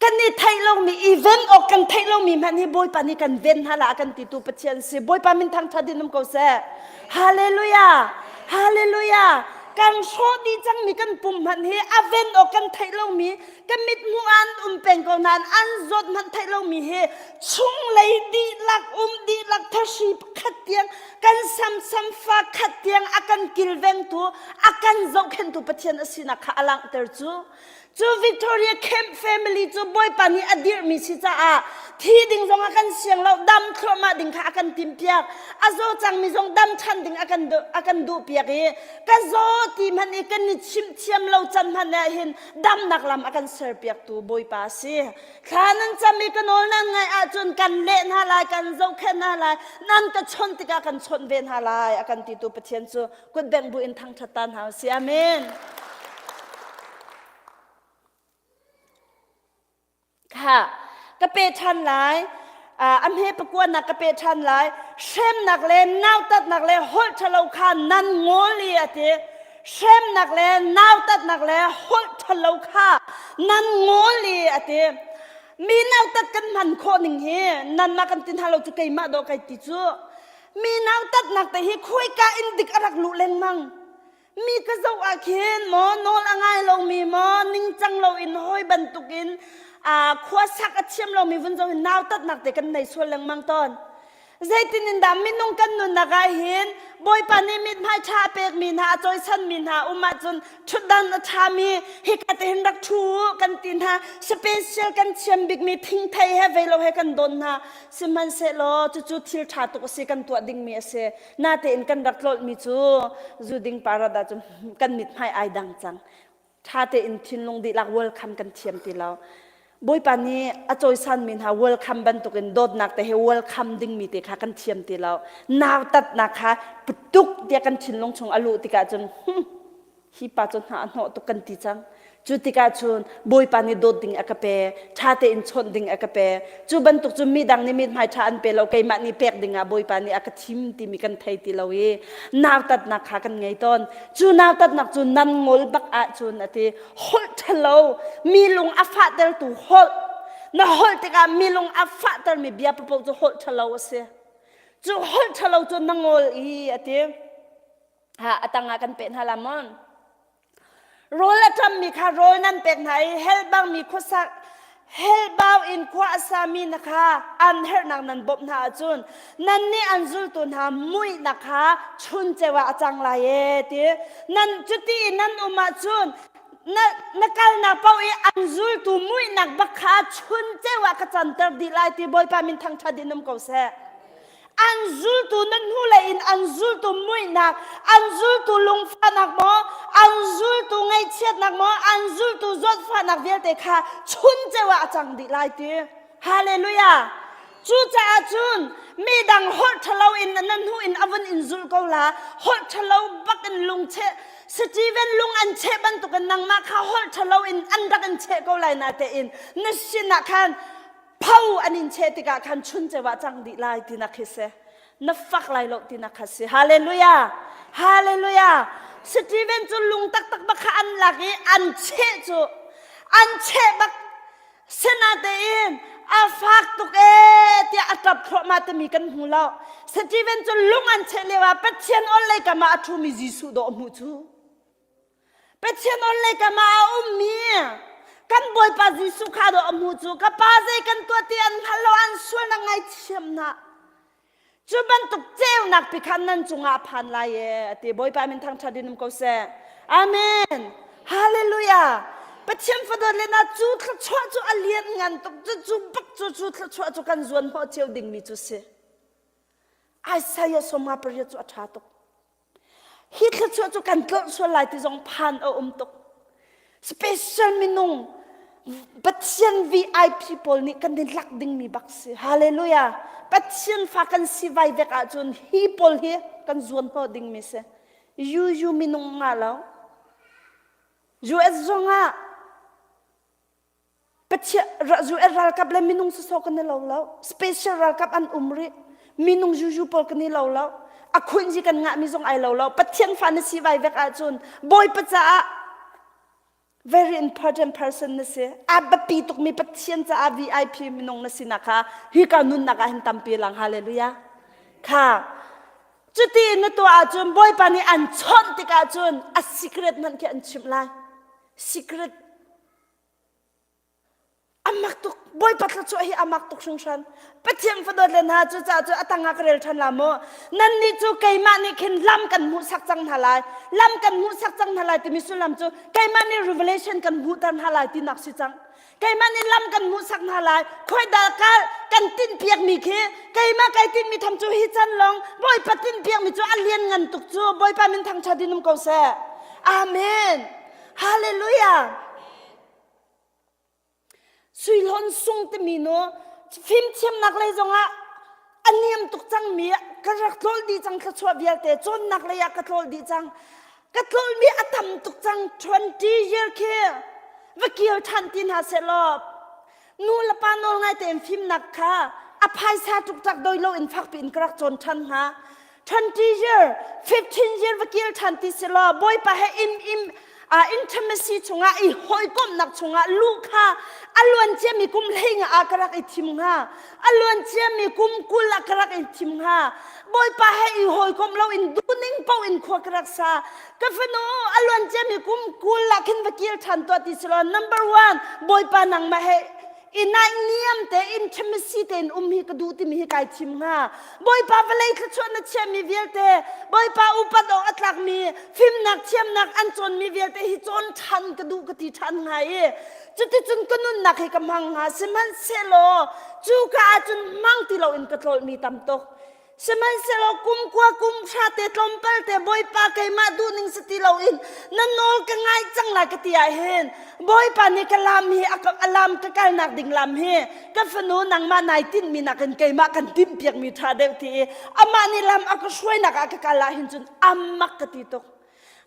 Speaker 1: Kan i theih lomi event awk kan theih lomi hmanh hi Bawipa nih kan ven hna la a kan titu Pathian si. Bawipa min thangṭhat in um ko seh. Hallelujah! Hallelujah! Kan hrawh dih cangmi kan pum hmanh hi a ven awk kan theih lomi kan mithmuh ah an um peng ko nain an zawt hmanh theih lomi hi chunglei dihlak um dihlak thahri pakhat tiang kan samsam fa khat tiang a kan kilvengtu a kan zohkhenhtu Pathian a sinak kha a langhter cu Cu Victoria Camp family cu Bawipa nih a dirhmi si caah thi ding zong a kan siang lo, dam thluahmah ding kha a kan timpiak. A zaw cangmi zong dam ṭhan ding a kan a kan duhpiak i ka zaw ti hmanh i kan i chimh thiam lo can hmanh ah hin damnak lam a kan serpiaktu Bawipa a si. Thla nan cam i ka nawl nan ngaih ahcun kan leh hna lai, kan zohkhenh hna lai, nan ka. chawnh tikah kan chawnh ve hna lai a kan titu Pathian cu kutbengh bu in thangṭhat ta hna usih. Amen. Kha ka pe ṭhan lai. A hme pakuanak ka pe ṭhan lai. Hremnak le nautatnak le holh ṭhalo kha nan ngol i a ti. Hremnak le nautatnak le holh ṭhalo kha nan ngol i a ti. Mi nautat kan hman khawh ning hi nanmah kan ti hna lo cu keimah dawh kai ti cu. Mi nautatnak te hi khuaika in dik a rak luh lengmang. Mi ka zoh ah khin maw nawl a ngai lomi maw ningcang loin hawi bantukin khuasak a thiam lomi vun zoh in nautatnak te kan nei sual lengmang tawn. Zeitin in dah minung kan nunnak ah hin Bawipa nih mithmai ṭha a pekmi hna a cawisanmi hna um ahcun ṭhutdan a ṭhami hika te hin rak ṭhu u kan ti hna special kan thiam bikmi thingthei he vei lo he kan dawn hna sihmanhsehlaw cucu thil ṭha tuk a si kan tuah dingmi a si natein kan rak tlolhmi cu zu ding parada cu kan mithmai ai dang cang ṭha tein thinlung dihlak welcome kan thiam ti lo Bawipa nih a cawisanmi hna welcome bantukin dawtnak te he welcome dingmi te kha kan thiam ti lo nautatnak kha tuk tiah kan thinlung chung a luh tikah cun hm, hi pa cu hna a hnawh tuk kan ti cang cu tikah cun bawipa nih dawt ding a ka pe ṭha tein chawnh ding a ka pe cu bantuk cu midang nih mithmai ṭha an pe lo keimah nih pek ding ah bawipa nih a ka thim timi kan thei ti lo i nautatnak kha kan ngei tawn cu nautatnak cu nan ngol bak ahcun a ti holh ṭhalo mi lung a fahtertu holh na holh tikah mi lung a fahtermi bia paoh cu holh ṭhalo a si cu holh ṭhalo cu na ngol i a ti ha a tangah kan peh hna la maw rawl a ṭammi kha rawl nan pek hna i hell bangmi khuasak hell bau in khua a sami na kha an herhnak nan bawmh hna ahcun nannih an zultu hna muihnak kha chun ceu ah a cang lai e ti nan cuti i nan um ahcun na, na kalnak paoh i an zultu muihnak bak kha chun ceu ah ka canter dih lai ti Bawipa min thangṭhat in um ko seh an zultu na hnulei in an zultu muihnak an zultu lungfahnak maw an zultu ngaihchiatnak maw an zultu zawtfahnak vialte kha chun ceu ah a cang dih lai ti hallelujah cucaah cun midang holh ṭhalo in na hnu in a vun in zulh ko la holh ṭhalo bak in lungcheh Stephen lung an cheh bantukin nangmah kha holh ṭhalo in an rak in cheh ko lai na tein na sinah khan pho an in cheh tikah khan chun ceu ah cang dih lai tinak khi si na fak lai lo tinak kha si hallelujah hallelujah Stephen cu lung taktak bak kha an lak i an cheh cu an cheh bak sinatein a fak tuk ee tiah a ṭap thluahmah timi kan hmu lo Stephen cu lung an cheh lio ah Pathian ol lei kam ah a ṭhumi Jesuh dawh a hmuh cu Pathian on lei kam ah a ummi kan Bawipa Jesuh kha dawh a hmuh cu ka pa zei kan tuah ti an hngal lo an sualnak ngaithiam hna cu bantuk ceunak pi khan nan cungah a phan lai e a ti Bawipa min thangṭhat in um ko seh amen hallelujah Pathian fadawt le na cu thluachuah cu a lian ngan tuk cu cu bak cu cu thluachuah cu kan zuan hnawh cio dingmi cu si Isaiah sawma pariat cu a ṭha tuk Hi thluachuah cu kan tlolh sual lai ti zong phan a um tuk. Special minung Pathian VIP pawl nih kan i lak dingmi bak si. Hallelujah. Pathian fa kan si vai vek ahcun hi pawl hi kan zuan hnawh dingmi si. UU minung nga lo. US zong ah Pathian US ralkap le minung sawsawh kan i lo lo. Special ralkap an um rih. Minung juju pawl kan i lo lo. A khunji kan ngahmi zong ai lo lo. Pathian fa na si vai vek ahcun Bawipa caah very important person na si. A biapi tukmi Pathian caah VIP minung na sinak kha hi ka nunnak ah hin tampi lang. Hallelujah. Kha cuti na tuah ahcun Bawipa nih an chawnh tikah cun a secret hmanh khi an chimh lai. Secret Amak tuk Bawipa thluachuah hi amak tuk hringhran. Pathian fadawt le hna cucaah cu a tangah ka rel ṭhan la mu. Nannih cu keimah nih khin lam kan hmuhsak cang hna lai. Lam kan hmuhsak cang hna lai timi sullam cu keimah nih revelation kan hmuhter hna lai tinak si cang. Keimah nih lam kan hmuhsak hna lai. Khuaidal kal kan tinhpiakmi khi keimah kai tinhmi tham cu hi can lawng Bawipa tinhpiakmi cu a lian ngan tuk cu Bawipa min thangṭhat in um ko seh. Amen. Hallelujah. Sui Hlawn Sung timi nu fimthiamnak lei zongah a A niam tuk cangmi ka rak tlawl dih cang thluachuah vialte cawnnak lei ah ka tlawl dih cang. Ka tlawlmi a tam tuk cang 20 year khi va kir ṭhan ti hna sehlaw nu le pa nawl ngai tein fimnak kha a phaisa ṭukṭak doi loin fakpi in ka rak cawn ṭhan hnga. 20 year, 15 year va kir ṭhan ti silaw Bawipa he im im uh, intimacy chungah i hawikomhnak chungah luh kha a luan ciami kum hlei nga ah ka rak i thim hnga a luan ciami kum 20 ah ka rak i thim hnga Bawipa he i hawikomh lo in duhning paoh in khua ka rak sa ka fanu a luan ciami kum 20 ah khin va kir ṭhan tuah ti silaw number one Bawipa nangmah he i naihniam te intimacy tein um hi ka duh timi hi kai thim hnga bawipa vawlei thluachuah na chiahmi vialte bawipa upat awk a tlakmi fimnak thiamnak an cawnmi vialte hi cawn ṭhan ka duh ka ti ṭhan hnga i cuticun ka nunnak hi ka hmang hnga sihmanhsehlaw cu ka ahcun hmang ti loin ka tlawlmi tam tuk Sihmanhsehlaw kum kua kum hra te tlawmpal te Bawipa keimah duhning si ti loin na nawl ka ngaih cang lai ka ti ah hin Bawipa nih ka lam hi a lam ka kalnak ding lam hi ka fanu nangmah nai tinhmi nakin keimah kan timhpiakmi ṭha deuh ti i amah nih lam a ka hruainak ah ka kal ah hin cun amak ka ti tuk.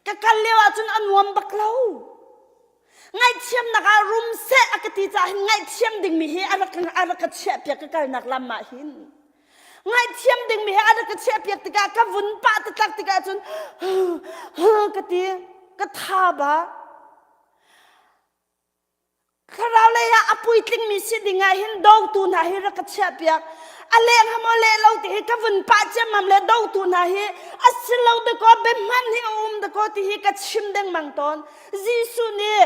Speaker 1: Ka kal lio ah cun a nuam bak lo. Ngaihthiamnak ah rum seh a ka ti caah hin ngaihthiam dingmi hi a rak a rak ka chiahpiak ka kalnak lam ah hin. Ngaihthiam dingmi hi a rak ka chiahpiak tikah ka vun pah tatlak tikah cun ka ti ka tha ba. Thlarau lei ah a puitlingmi si ding ah hin dotu hna hi rak ka chiahpiak. A leng ha maw leh lo ti hi ka vun pah ciammam le dotu hna hi a si lo dakaw biahman hi a um dakaw ti hi ka chim dengmang tawn. Jesuh nih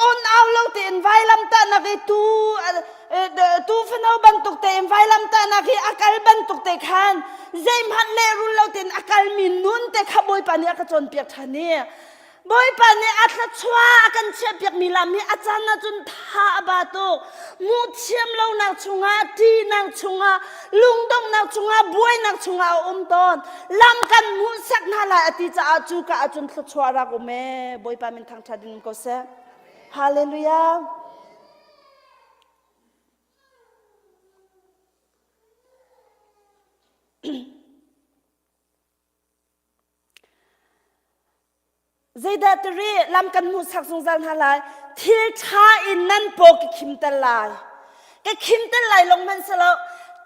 Speaker 1: on au lo tein vailamtahnak i tu tu fano bantuk tein vailamtahnak hi a kal bantuk te khan zeihmanh lehrul lo tein a kalmi nun te kha Bawipa nih a ka cawnpiak ṭhan i Bawipa nih a thluachuah a kan chiahpiakmi lam hi a caan ahcun tha a ba tuk. Hmuh thiam lonak chungah, ṭihnak chungah, lungdonghnak chungah, buainak chungah a um tawn. Lam kan hmuhsak hna lai a ti caah cu ka ahcun thluachuah rak um ee. Bawipa min thangṭhat in um ko seh. Hallelujah. Zeidah tiri lam kan hmuhsak zungzal hna lai? Thil ṭha in nan paw ka khimter lai. Ka khimter lai lawng hmanh si lo.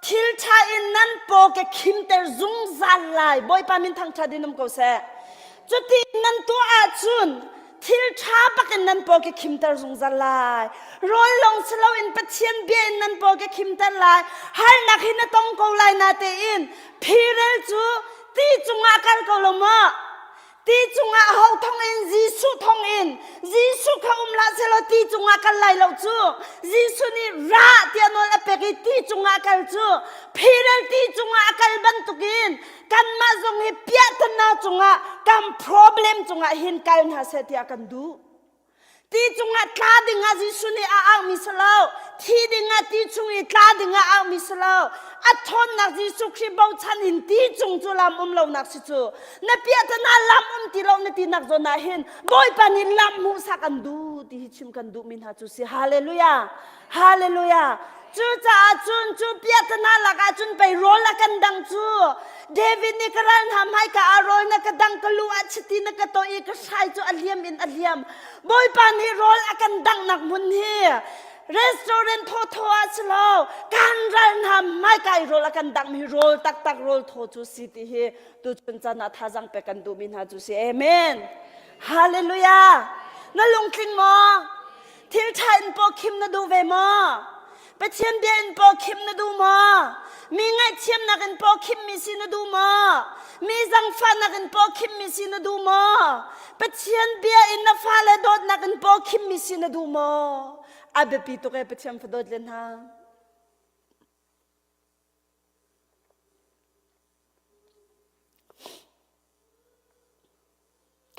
Speaker 1: Thil ṭha in nan paw ka khimter zungzal lai. Bawipa min thangṭhat in um ko seh. Cuti nan tuah ahcun thil ṭha bak in nan paw ka khimter zungzal lai. Rawl lawng si loin Pathian bia in nan paw ka khimter lai. Harnak hi na tong ko lai natein phirel cu ti cungah kal ko lo maw? Ti cungah ho thong in Jesuh thong in Jesuh kha um hlah sehlaw ti cungah kal lai lo cu Jesuh nih ra tiah nawl a pek i ti cungah kal cu phirel ti cungah a kal bantukin kanmah zong hi piahtana cungah kan problem cungah hin kal hna seh tiah kan duh. Ti cungah tla dingah Jesuh nih a aumi si lo. Thi dingah ti chung i tla dingah aumi si lo. A ṭhawnnak Jesuh Khrih bochan in ti cung cu lam um lonak si cu. Na piahtana lam um ti lo na tinak zawn ah hin Bawipa nih lam hmuhsak an duh ti hi chim kan duhmi hna cu si. Hallelujah! Hallelujah! Cucaah cun cu piahtana lakah cun pei rawl a kan dang cu. David nih ka ral hna hmaika ah rawl na ka dang ka lu ah chiti na ka tawh i ka hrai cu a liam in a liam. Bawipa nih rawl a kan danghnak hmun hi restaurant thawthaw ah si lo kan ral hna hmaika i rawl a kan danghmi rawl taktak rawl thaw cu si ti hi tuchun caan ah thazaang pek kan duhmi hna cu si. Amen. Hallelujah. Na lungtling maw? Thil ṭha in pawkhim na duh ve maw? Pathian bia in pawkhim na duh maw? Mi ngaihthiamnak in pawkhimmi si na duh maw? Mi zangfahnak in pawkhimmi si na duh maw? Pathian bia in na fale dawtnak in pawkhimmi si na duh maw? A biapi tuk ee Pathian fadawt le hna.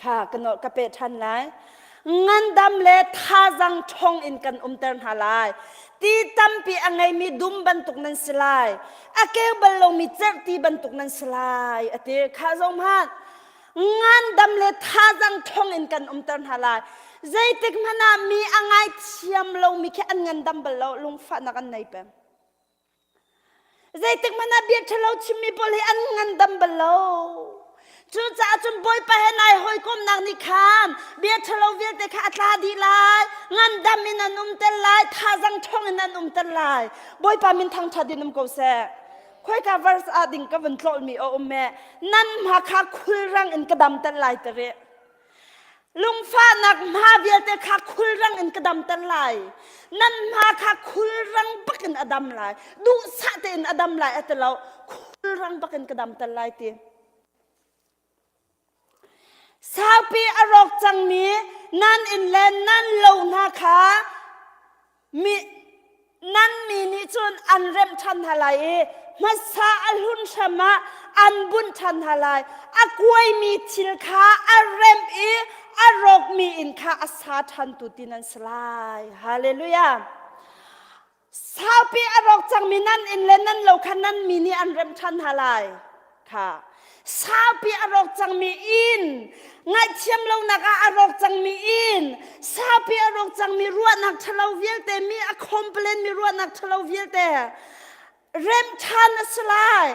Speaker 1: Kha ka nawl ka peh ṭhan lai. Ngandam le thazang ṭhawng in kan umter hna lai. Ti tampi a ngeimi dum bantuk nan si lai. A keu bal lomi cerhti bantuk nan si lai. A ti. Kha zong hmanh. Ngandam le thazang ṭhawng in kan umter hna lai. Zeitik hmanh ah mi a ngaithiam lomi khi an ngandam bal lo, lungfahnak an nei peng. Zeitik hmanh ah bia ṭhalo chimmi pawl hi an ngandam bal lo. Cucaah cun Bawipa he nai hawikomhnak nih khan bia ṭhalo vialte kha a tla dih lai, ngandam in an umter lai, thazang ṭhawng in an umter lai. Bawipa min thangṭhat in um ko seh. Khoika verse ah ding ka vun tlawlmi a um e. Nan hma kha khulrang in ka damter lai tari. Lungfahnak hma vialte kha khulrang in ka damter lai. Nan hma kha khulrang bakin a dam lai. Duhsah tein a dam lai a ti lo. Khulrang bakin ka damter lai ti. Saupi a rawk cangmi nan inn le nan lo hna kha Mi, nan mi nih cun an remh ṭhan hna lai i hmasa a hlun hram ah an bunh ṭhan hna lai. A kuaimi thil kha a remh i a rawkmi inn kha a sa ṭhantu ti nan si lai. Hallelujah. Saupi a rawk cangmi nan inn le nan lo kha nan mi nih an remh ṭhan hna lai. Kha saupi a rawk cangmi inn ngaihthiam lonak ah a rawk cangmi inn saupi a rawk cangmi ruahnak ṭhalo vialte mi a complain mi ruahnak ṭhalo vialte rem ṭhan a si lai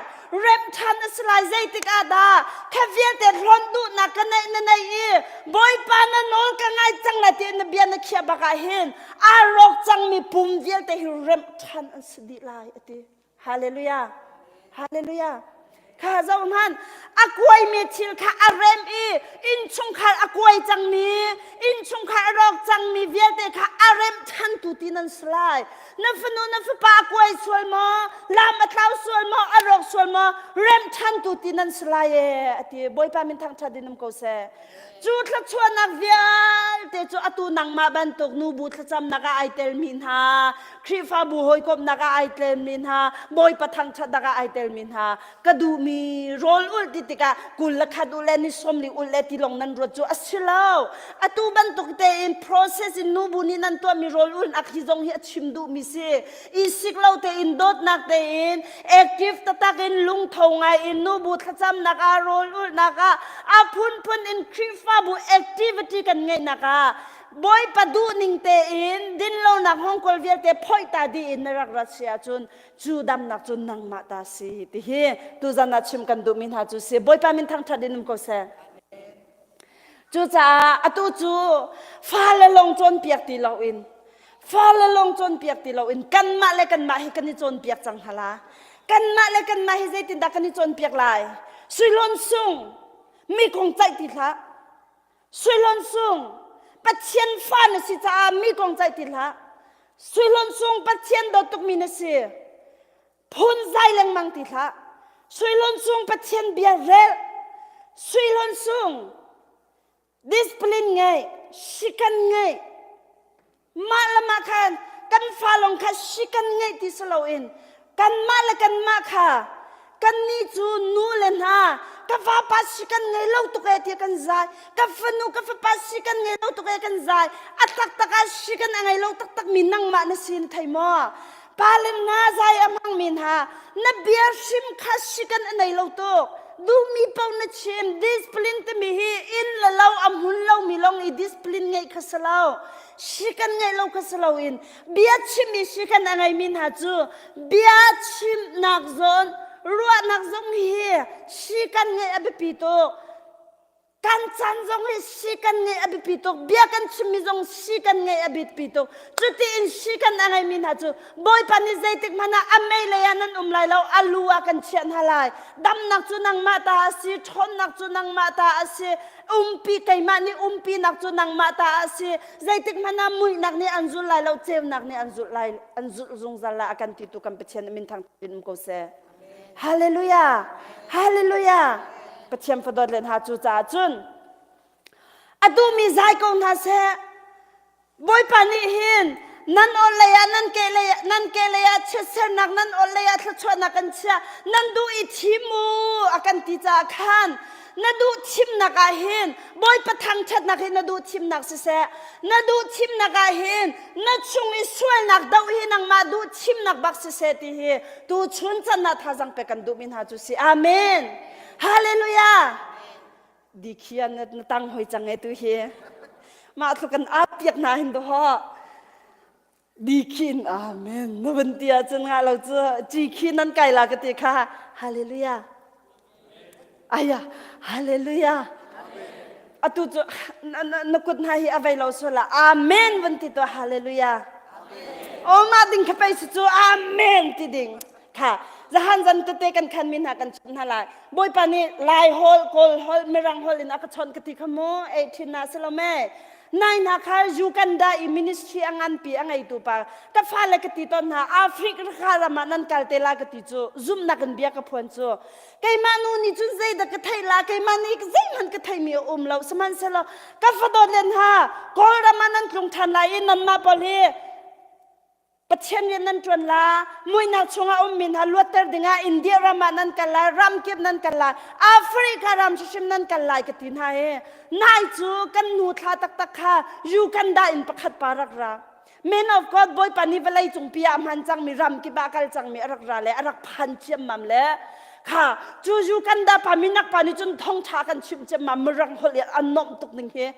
Speaker 1: rem ṭhan a si lai zeitik ah dah kha vialte hlonh duhnak ka neih na nei i bawipa na nawl ka ngai cang lai ti na bia na khiah bak ah hin aa rawk cangmi pum vialte hi remh ṭhan an si dih lai a ti Hallelujah. Hallelujah. Kha zoh hmanh a kuaimi thil kha a rem i innchungkhar a kuai cangmi innchungkhar a rawk cangmi vialte kha a remh ṭhantu ti nan si lai. Na fanu na fapa a kuai sual maw lam a tlau sual maw a rawk sual maw remh ṭhantu ti nan si lai ee a ti Bawipa min thangṭhat in um ko seh. Cu thluachuahnak vialte cu atu nangmah bantuk nubu thlacamnak ah ai telmi hna, Khrihfabu hawikomhnak ah ai telmi hna, Bawipa thangṭhatnak ah ai telmi hna, ka duhmi rawl ulh ti tikah 21 ulh le ni 40 ulh le ti lawng nan ruat cu a si lo. Atu bantuk tein process in nubu nih nan tuahmi rawl ulhnak hi zong hi a chim duhmi si. I sik lo tein dawtnak tein active taktak in lungtho ngai in nubu thlacamnak ah rawl ulhnak ah a phunphun in Khrihfabu activity kan ngeihnak ah Bawipa duhning tein dinlonak hngawngkawl vialte phoih ta dih in na rak rat si ahcun cu damnak cu nangmah ta si ti hi tuzan ah chim kan duhmi hna cu si Bawipa min thangṭhat in um ko seh. Cucaah atu cu fale lawng cawnpiak ti loin fale lawng cawnpiak ti loin kanmah le kanmah hi kan i cawnpiak cang hna la. Kanmah le kanmah hi zeitindah kan i cawnpiak lai? Suihlawn sung mi kong caih ti hlah. Suihlawn sung Pathian fa na si caah mi kong caih ti hlah. Suihlawn sung Pathian dawt tukmi na si. Phun zai lengmang ti hlah. Suihlawn sung Pathian bia rel. Suihlawn sung discipline ngei, sikan ngei. Mah le mah khan kan fa lawng kha sikan ngeih ti si loin kanmah le kanmah kha kannih cu nu le hna ka vapa si kan ngei lo tuk e ti kan zai ka fanu ka fapa si kan ngei lo tuk e kan zai a taktak ah si kan a ngei lo taktak mi nangmah na si na thei maw Pa le hna zai a hmangmi hna na bia hrim kha sikan a nei lo tuk duhmi paoh na chim discipline timi hi inn le lo a hmun lomi lawng i discipline ngeih kha si lo sikan ngeih lo kha si loin bia chimmi sikan a ngeimi hna cu bia chimnak zawn ruahnak zong hi sikan ngeih a biapi tuk Kan chan zong hi si kan ngeih a biapi tuk. Bia kan chimmi zong si kan ngeih a biapi tuk. Cuti in si kan a ngeimi hna cu Bawipa nih zeitik hmanh ah a mei lei ah nan um lai lo, a lu ah kan chiah hna lai. Damnak cu nangmah ta a si, ṭhawnnak cu nangmah ta a si, umpi keimah nih umpinak cu nangmah ta a si. Zeitik hmanh ah muihnak nih an zul lai lo, ceunak nih an zulh lai, an zulh zungzal lai a kan titu kan Pathian min thang in um ko seh. Hallelujah! Hallelujah! Pathian fadawt len ha cu caah cun a duhmi zai ko hna seh. Bawipa nih hin nan aw lei ah nan ke lei ah nan ke lei ah chiatsernak nan aw lei ah thluachuahnak kan chiah nan duh i thim u a kan ti caah khan na duh thimnak ah hin Bawipa thangṭhatnak hi na duh thimnak siseh na duh thimnak ah hin na chung i sualnak doh hi nangmah duh thimnak bak siseh ti hi tu chun can ah thazang pe kan duhmi hna cu si amen hallelujah dikhian na tang hoi cang e tu hi mah tluk kan ap piak hna hin do ho. Di khin amen. Na van ti ahcun nga lo cu ci khi nan kai la ka ti kha. Hallelujah. Aya, hallelujah. Atu cu na kut hna hi a vei lo sual ah amen van ti to hallelujah. O mah ding kha pei si cu amen ti ding. Kha zahan zan tete kan khan mi hna kan chimh hna lai. Bawipa nih Lai holh, Kawl holh, Mirang holh in a ka chawnh ka ti kha mu. Ei thin na si lo me. Nai hna kha Uganda i ministry a nganpi a ngeitu pa ka fale ka ti tawn hna Africa ram ah nan kal te la ka ti cu zumhnak in bia ka phuan cu keimah nu nih cun zeidah ka theih la keimah nih zeihmanh ka theihmi a um lo sihmanhsehlaw ka fadawt len ha Kawlram ah nan tlung ṭhan lai i nanmah pawl hi Pathian rian nan ṭuan la, muihnak chungah ummi hna luatter dingah India ram ah nan kal lai, ram kip nan kal lai, Africa ram hrimhrim nan kal lai ka ti hna hi. Nai cu kan nu thla taktak kha Uganda in pakhat pa rak ra. Man of God Bawipa nih vawlei cungpi ah hman cangmi ram kip ah kal cangmi a rak ra le a rak phan ciammam le kha cu Uganda pa minak pa nih cun thawngṭha kan chimh ciammam mirang holh i an nuamh tuk ning hi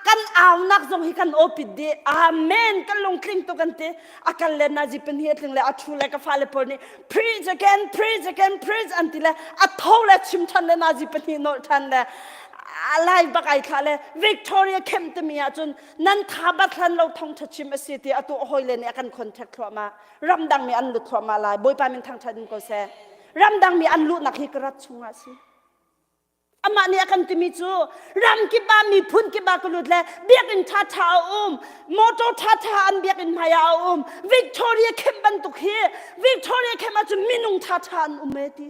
Speaker 1: kan aunak zong hi kan awpit dih amen kan lungtling tuk an ti a kal le na zipin hi a tling le a thu le ka fale pawl nih preach again preach again preach an ti le a tho le chim than le na zipin hi nolh than le lai bak ai thla le Victoria Camp timi ah cun nan tha bat hlan lo thong tha chim a si ti atu hoi le nih a kan contact thluahmah ramdang mi an lut thluahmah lai bawipa min thangthat in ko seh ramdang mi an luhnak hi ka rat chungah si Amah nih a kan timi cu ram kip ah miphun kip ah ka lut le biakinn ṭhaṭha a um, motor ṭhaṭha an biakinn hmai ah a um. Victoria Camp bantuk hi Victoria Camp ah cun minung ṭhaṭha an um e ti.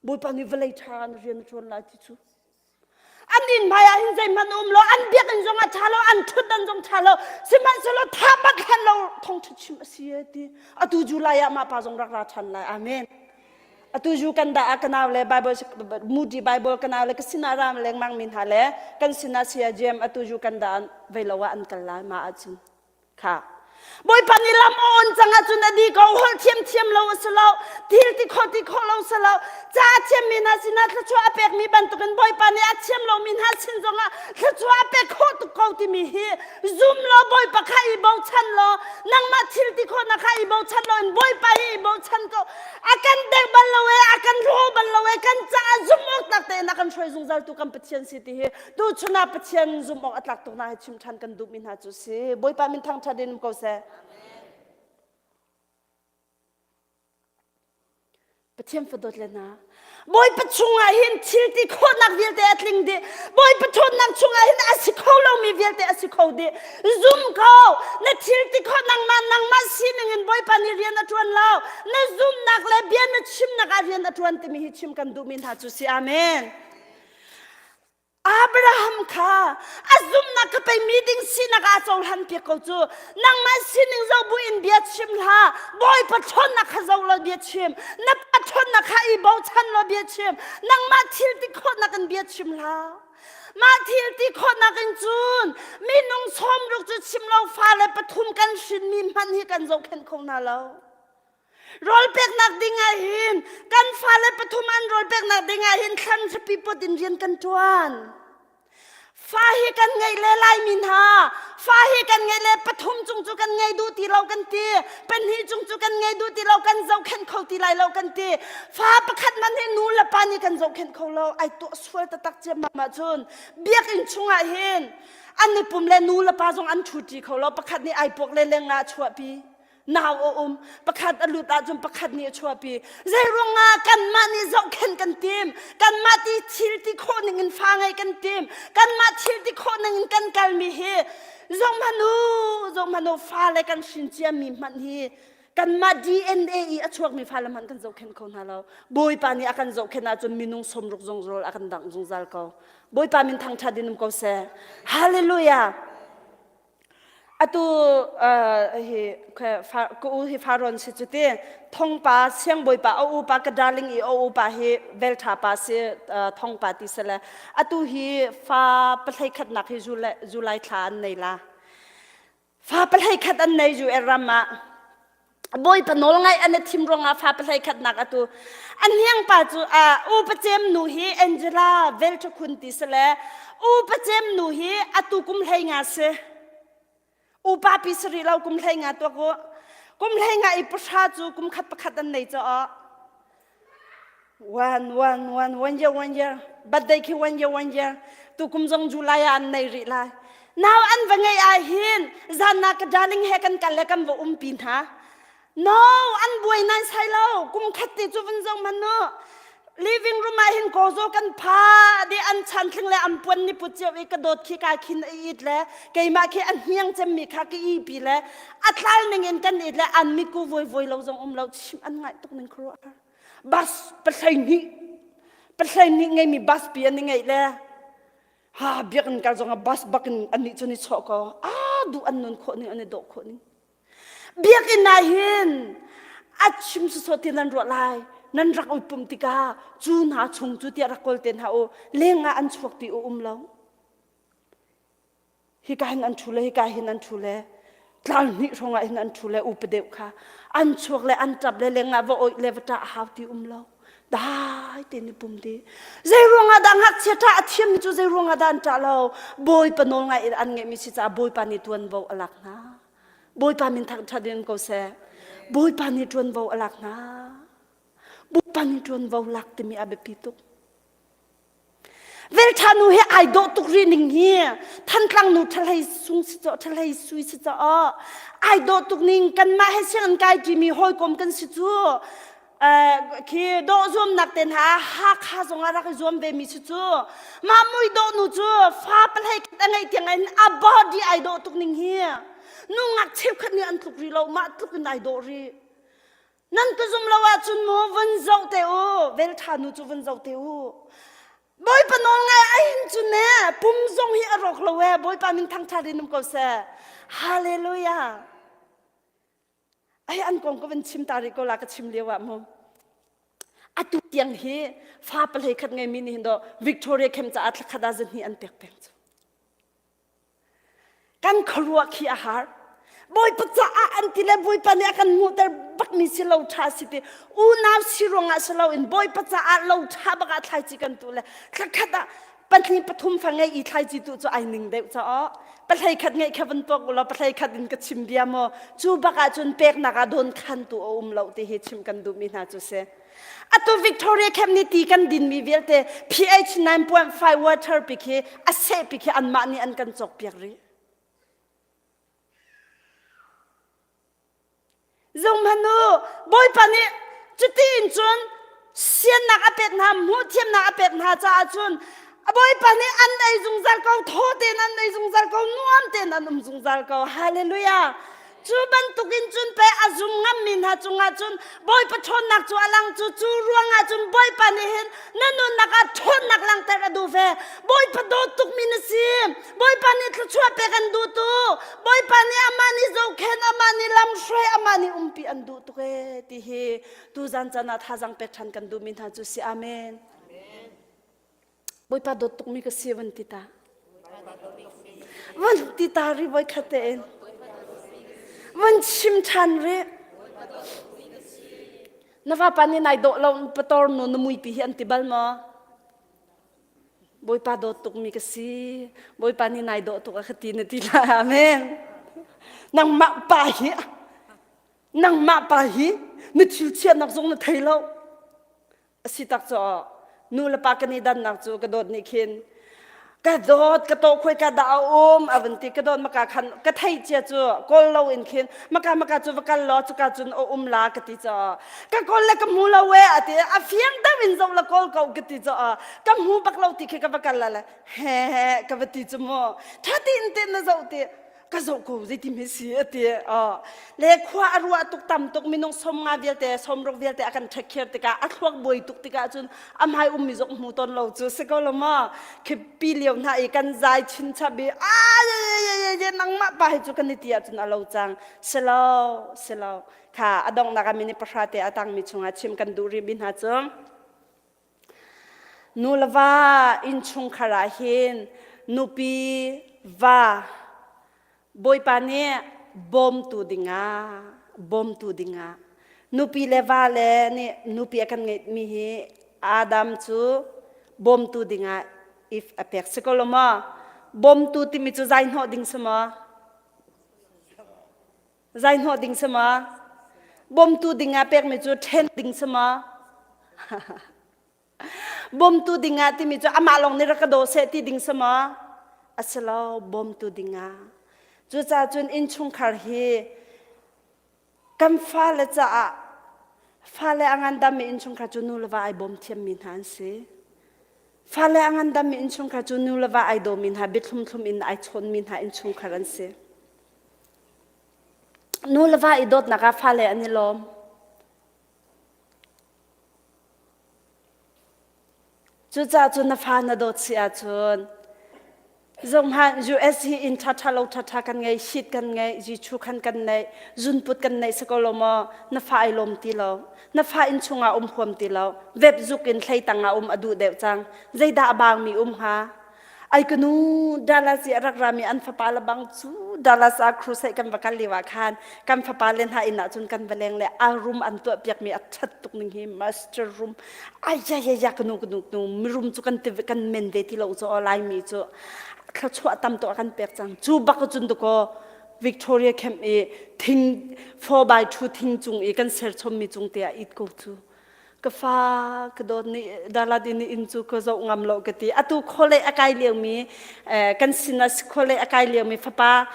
Speaker 1: Bawipa nih vawlei ṭha an rian a ṭuan lai ti cu. An inn hmai ah hin zeihmanh a um lo, an biakinn zong a ṭha lo, an ṭhutdan zong ṭha lo. Sihmanhsehlaw tha bat hlan lo thawngṭha chim a si e ti. Atu July ah mah pa zong rak ra ṭhan lai. Amen. Atu ju kan dah ah ka nau le Bible Moody Bible ka nau le ka sinah ram lengmang mi hna le kan sinah saya Jem atu ju kan dah vei lo ah an kal lai ma ahcun kha Bawipa nih lam a on cang ahcun a di ko holh thiam thiam lo a si lo thil ti kho ti kho lo si lo ca a thiam mi hna sinah thluachuah a pek mi bantukin Bawipa nih a thiam lo mi hna sin zongah thluachuah a pek khawh tuk ko timi hi Zum law Bawipa kha i bochan law nangmah thil ti khawhnak kha i bochan lo in Bawipa hi i bochan ko. A kan dek bal lo e, a kan hlaw bal lo e, kan caah zum awk tak tein a kan hruai zungzal tu kan Pathian si ti hi tu chun ah Pathian zum awk a tlak tuk na hi chim ṭhan kan duhmi hna cu si. Bawipa min thangṭhat in um ko seh. Pathian fadawt le hna Bawipa chungah hin thil ti khawhnak vialte a tling dih Bawipa ṭhawnnak chungah hin a si kho lomi vialte a si kho dih zum ko na thil ti khawh nangmah nangmah sining in Bawipa nih rian a ṭuan lo na zumnak le bia na chimnak ah rian a ṭuan timi hi chim kan duhmi hna cu si amen Abraham kha a zumhnak kha pei mi ding sinak ah a cohlan piak ko cu nangmah sining zoh buin bia chim hlah Bawipa ṭhawnnak kha zoh law bia chim na pa ṭhawnnak kha i bochan law bia chim nangmah thil ti khawhnak in bia chim hlah mah thil ti khawhnak in cun minung sawmruk cu chim lo fale pathum kan hrinmi hmanh hi kan zohkhenh kho hna lo Rawl peknak ding ah hin kan fale pathum an rawl peknak ding ah hin thlan hripi pot in rian kan ṭuan. Fa hi kan ngeih le Laimi hna, fa hi kan ngeih le pathum cung cu kan ngei duh ti lo kan ti, pahnih cung cu kan ngei duh ti lo, kan zohkhenh kho ti lai lo kan ti. Fa pakhat man hi nu le pa nih kan zohkhenh kho lo, ai tuah sual taktak ciammam ahcun biakinn chungah hin an i pum le nu le pa zong an ṭhuṭi kho lo, pakhat nih ai puak le leng ah a chuahpi. Nau a um pakhat a lut ahcun pakhat nih a chuahpi zei ruangah kanmah nih zohkhenh kan tim kanmah ti thil ti khawh ning in fa ngeih kan tim kanmah thil ti khawh ning in kan kalmi hi zohhmanh u zohhmanh u fale kan hrin ciami hmanh hi kanmah DNA i a chuakmi fale hmanh kan zohkhenh kho hna lo Bawipa nih a kan zohkhenh ahcun minung sawmruk zungzal a kan dangh zungzal ko Bawipa min thangṭhat in um ko seh Hallelujah Atu hi ka u hi Faron si cu ti thongpa siangbawipa a upa ka darling i a upa hi velṭha pa si thongpa ti si le atu hi fa pahlei khatnak hi July thla an nei la fa pahlei khat an nei ju ram ah Bawipa nawl ngaih an i thim ruangah fa pahlei khatnak atu a hniang pa cu upa cem nu hi Angela Velṭhakhun ti si le upa cem nu hi atu kum hlei nga si. Upa pi sari lo kum hlei nga tuak u. Kum hlei nga i pahra cu kum khat pakhat an nei caah one one one one year one year birthday khi one year one year tu kum zong July ah an nei rih lai. Now an va ngei ah hin zan na ka darling he kan kal le kan va um pi hna. No, an buai nai sai lo. Kum khat te cu vun zong man no. Living room ah hin ko zo kan pha di an chan thling le an puan ni put cio i ka dawt khi ka khin i it le keimah khi an hniang cemmi kha ka i pi le a tlal ning in kan it le an mitku voi voi lo zong um lo chim an ngai tuk ning khuaruah bus pahlei hnih pahlei hnih ngeimi bus pi an i ngeih le ha biakinn kal zong ah bus bak in an nih cun i chawh ko a duh an nun khawh ning an i dawh khawh ning Biakinn ah hin a chim sawsawh ti nan ruah lai. Nan rak ui pumh tikah cu hna chung cu tiah rak kawl te hna u. Leng ah an chuak ti u um lo. Hika hin an ṭhu le hika hin an ṭhu le tlang hnih hrawng ah hin an ṭhu le upa deuh kha an chuak le an ṭap le leng ah va oih le va ṭah hau ti um lo. Dai tein i pum dih. Zei ruangah dah ngakchia ṭah a thiammi cu zei ruangah dah an ṭah lo? Bawipa nawl ngai in an ngeihmi si caah Bawipa nih tuanvo a lak hna. Bawipa min thangṭhat in ko seh. Bawipa nih ṭuanvo a lak hna. Bawipa nih ṭuanvo lak timi a biapi tuk. Velṭha nu hi ai dawh tuk rih ning hi Thantlang nu ṭhalei sung si caw ṭhalei sui si caw ai dawh tuk ning kanmah he sianginn kai ṭimi hawikom kan si cu khi dawh zuamnak te hna Hakha zong ah rak i zuam ve mi si cu mah mui dawh nu cu fa palhei khat a ngeih tiang in a body ai dawh tuk ning hi nu ngak cheukhat nih an tluk rih lo mah tluk in ai dawh rih nan ka zum lo ahcun mu vun zoh te u vel ṭha nu cu vun zoh te u Bawipa nawl ngai a hin cu ne pum zong hi a rawk lo e Bawipa min thangṭhat in um ko seh Hallelujah Ai an kong ka van chim ta rih ko la ka chim lio ah mu. Atu tiang hi fa palhei khat ngei mi nih hin do Victoria Camp caah thlakhat ah zahnih an pek peng cu. Kan khuaruah khi a har. Bawipa caah an ti le Bawipa nih a kan hmuhter bakmi si lo ṭha si ti unau si ruangah si loin Bawipa caah lo ṭha bak ah thlaici kan tu le thlakhat ah pahnih pathum fa ngei i thlaici tu cu ai ning deuh caah pahlei khat ngeih kha van tuak ulaw pahlei khat in ka chim bia maw cu bak ah cun peknak ah dawn khan tu a um lo ti hi chim kan duhmi hna cu si atu Victoria Camp nih ti kan dinmi vialte pH 9.5 water pi khi a seh pi khi anmah nih an kan cawk piak rih Zohhmanh u, Bawipa nih cuti in cun siannak a pek hna, hmuhthiamnak a pek hna caah cun Bawipa nih an ei zungzal ko, thaw tein an ei zungzal ko, nuam tein an um zungzal ko. Hallelujah. Cu bantukin cun pe a zum ngammi hna cungah cun Bawipa ṭhawnnak cu a lang cu cu ruangah cun Bawipa nih hin na nunnak ah ṭhawnnak langhter a duh ve. Bawipa dawt tukmi na si. Bawipa nih thluachuah pek an duh tu Bawipa nih amah nih zohkhen amah nih lamhruai amah nih umpi an duh tuk ee ti hi tuzan caan ah thazang pek ṭhan kan duhmi hna cu si amen Bawipa dawt tukmi ka si van ti ta van ti ta ri voi khat tein van chim ṭhan ri na vapa nih nai dawh lo pator nu na muipi hi an ti bal maw Bawipa dawt tukmi ka si. Bawipa nih nai dawh tuk a ka ti na ti lai. Amen. Nangmah pa hi nangmah pa hi na thil chiatnak zong na thei lo. A si tak cu nu le pa kan i dannak cu ka dawt nih khin ka dawt ka tawh khoi ka dah a um a van ti ka dawt maka khan ka thei cia cu kawl lo in khin maka maka cu va kal law cuka cun a um la ka ti caah ka kawl le ka hmu lo e a ti a fiang deuh in zoh la kawl ko ka ti caah ka hmu bak lo ti khi ka va kal la le he he ka va ti cu mu tha ti in te na zoh ti ka zoh ko zeiti hme si a ti le khua a ruah tuk tam tuk minung som nga vialte somruk vialte a kan ṭhek khir tikah a thluak buai tuk tikah cun a hmai ummi zong hmu ton lo cu si ko lo ma khipi lio hna i kan zai chinchap i a ye nangmah pa hi cu kan i ti ahcun a lo cang silo silo kha a donghnak ah minute pahra te a tangmi chungah chim kan duh rih mi hna cu nu le va innchungkhar ah hin nupi va Bawipa nih bawmtu dingah bawmtu dingah nupi le va le nih nupi a kan ngeihmi hi Adam cu bawmtu dingah if a pek si ko lo maw bawmtu timi cu zai hnawh ding si maw? Zai hnawh ding si ma? Bawmtu ding ah pekmi cu ṭhen ding si ma? Bawmtu ding ah timi cu amah lawng nih rak ka daw seh ti ding si ma? A si lo, bawmtu ding ah. Cucaah cun innchungkhar hi kan fale caah fale a ngandammi innchungkhar cu nu le va ai bawm thiammi hna an si. Fale a ngandammi innchungkhar cu nu le va ai dawmi hna, biathlum thlum in ai chawnmi hna innchungkhar an si. Nu le va i dawtnak ah fale an i lawm. Cucaah cun na fa na dawt si ahcun zohhmanh US hi inn ṭhaṭha lo ṭhaṭha kan ngei, sheet kan ngei, jichu khan kan neih, zunput kan neih si ko lo maw? Na fa ai lawm ti lo. Na fa inn chungah um huam ti lo. Web zuk in hlei tang ah um a duh deuh cang. Zeidah a baangmi um hnga? Ai ka nu Dallas i a rak rami an fapa le bang cu Dallas ah crusade kan va kal lio ah khan kan fapa le hna inn ah cun kan va leng le a room an tuah piakmi a ṭhat tuk ning hi master room ai ya ya ya ka nu ka nu nu mirum cu kan kan men ve ti lo cu laimi cu thluachuah tam tuk a kan pek cang cu bak cun dakaw Victoria camp i thing 4 by 2 thing cung i kan ser chommi cung te ah it ko cu ka fa ka dawt nih dalat in inn cu ka zoh ngam lo ka ti atu khole a kai liomi kan sinah khole a kai liomi fapa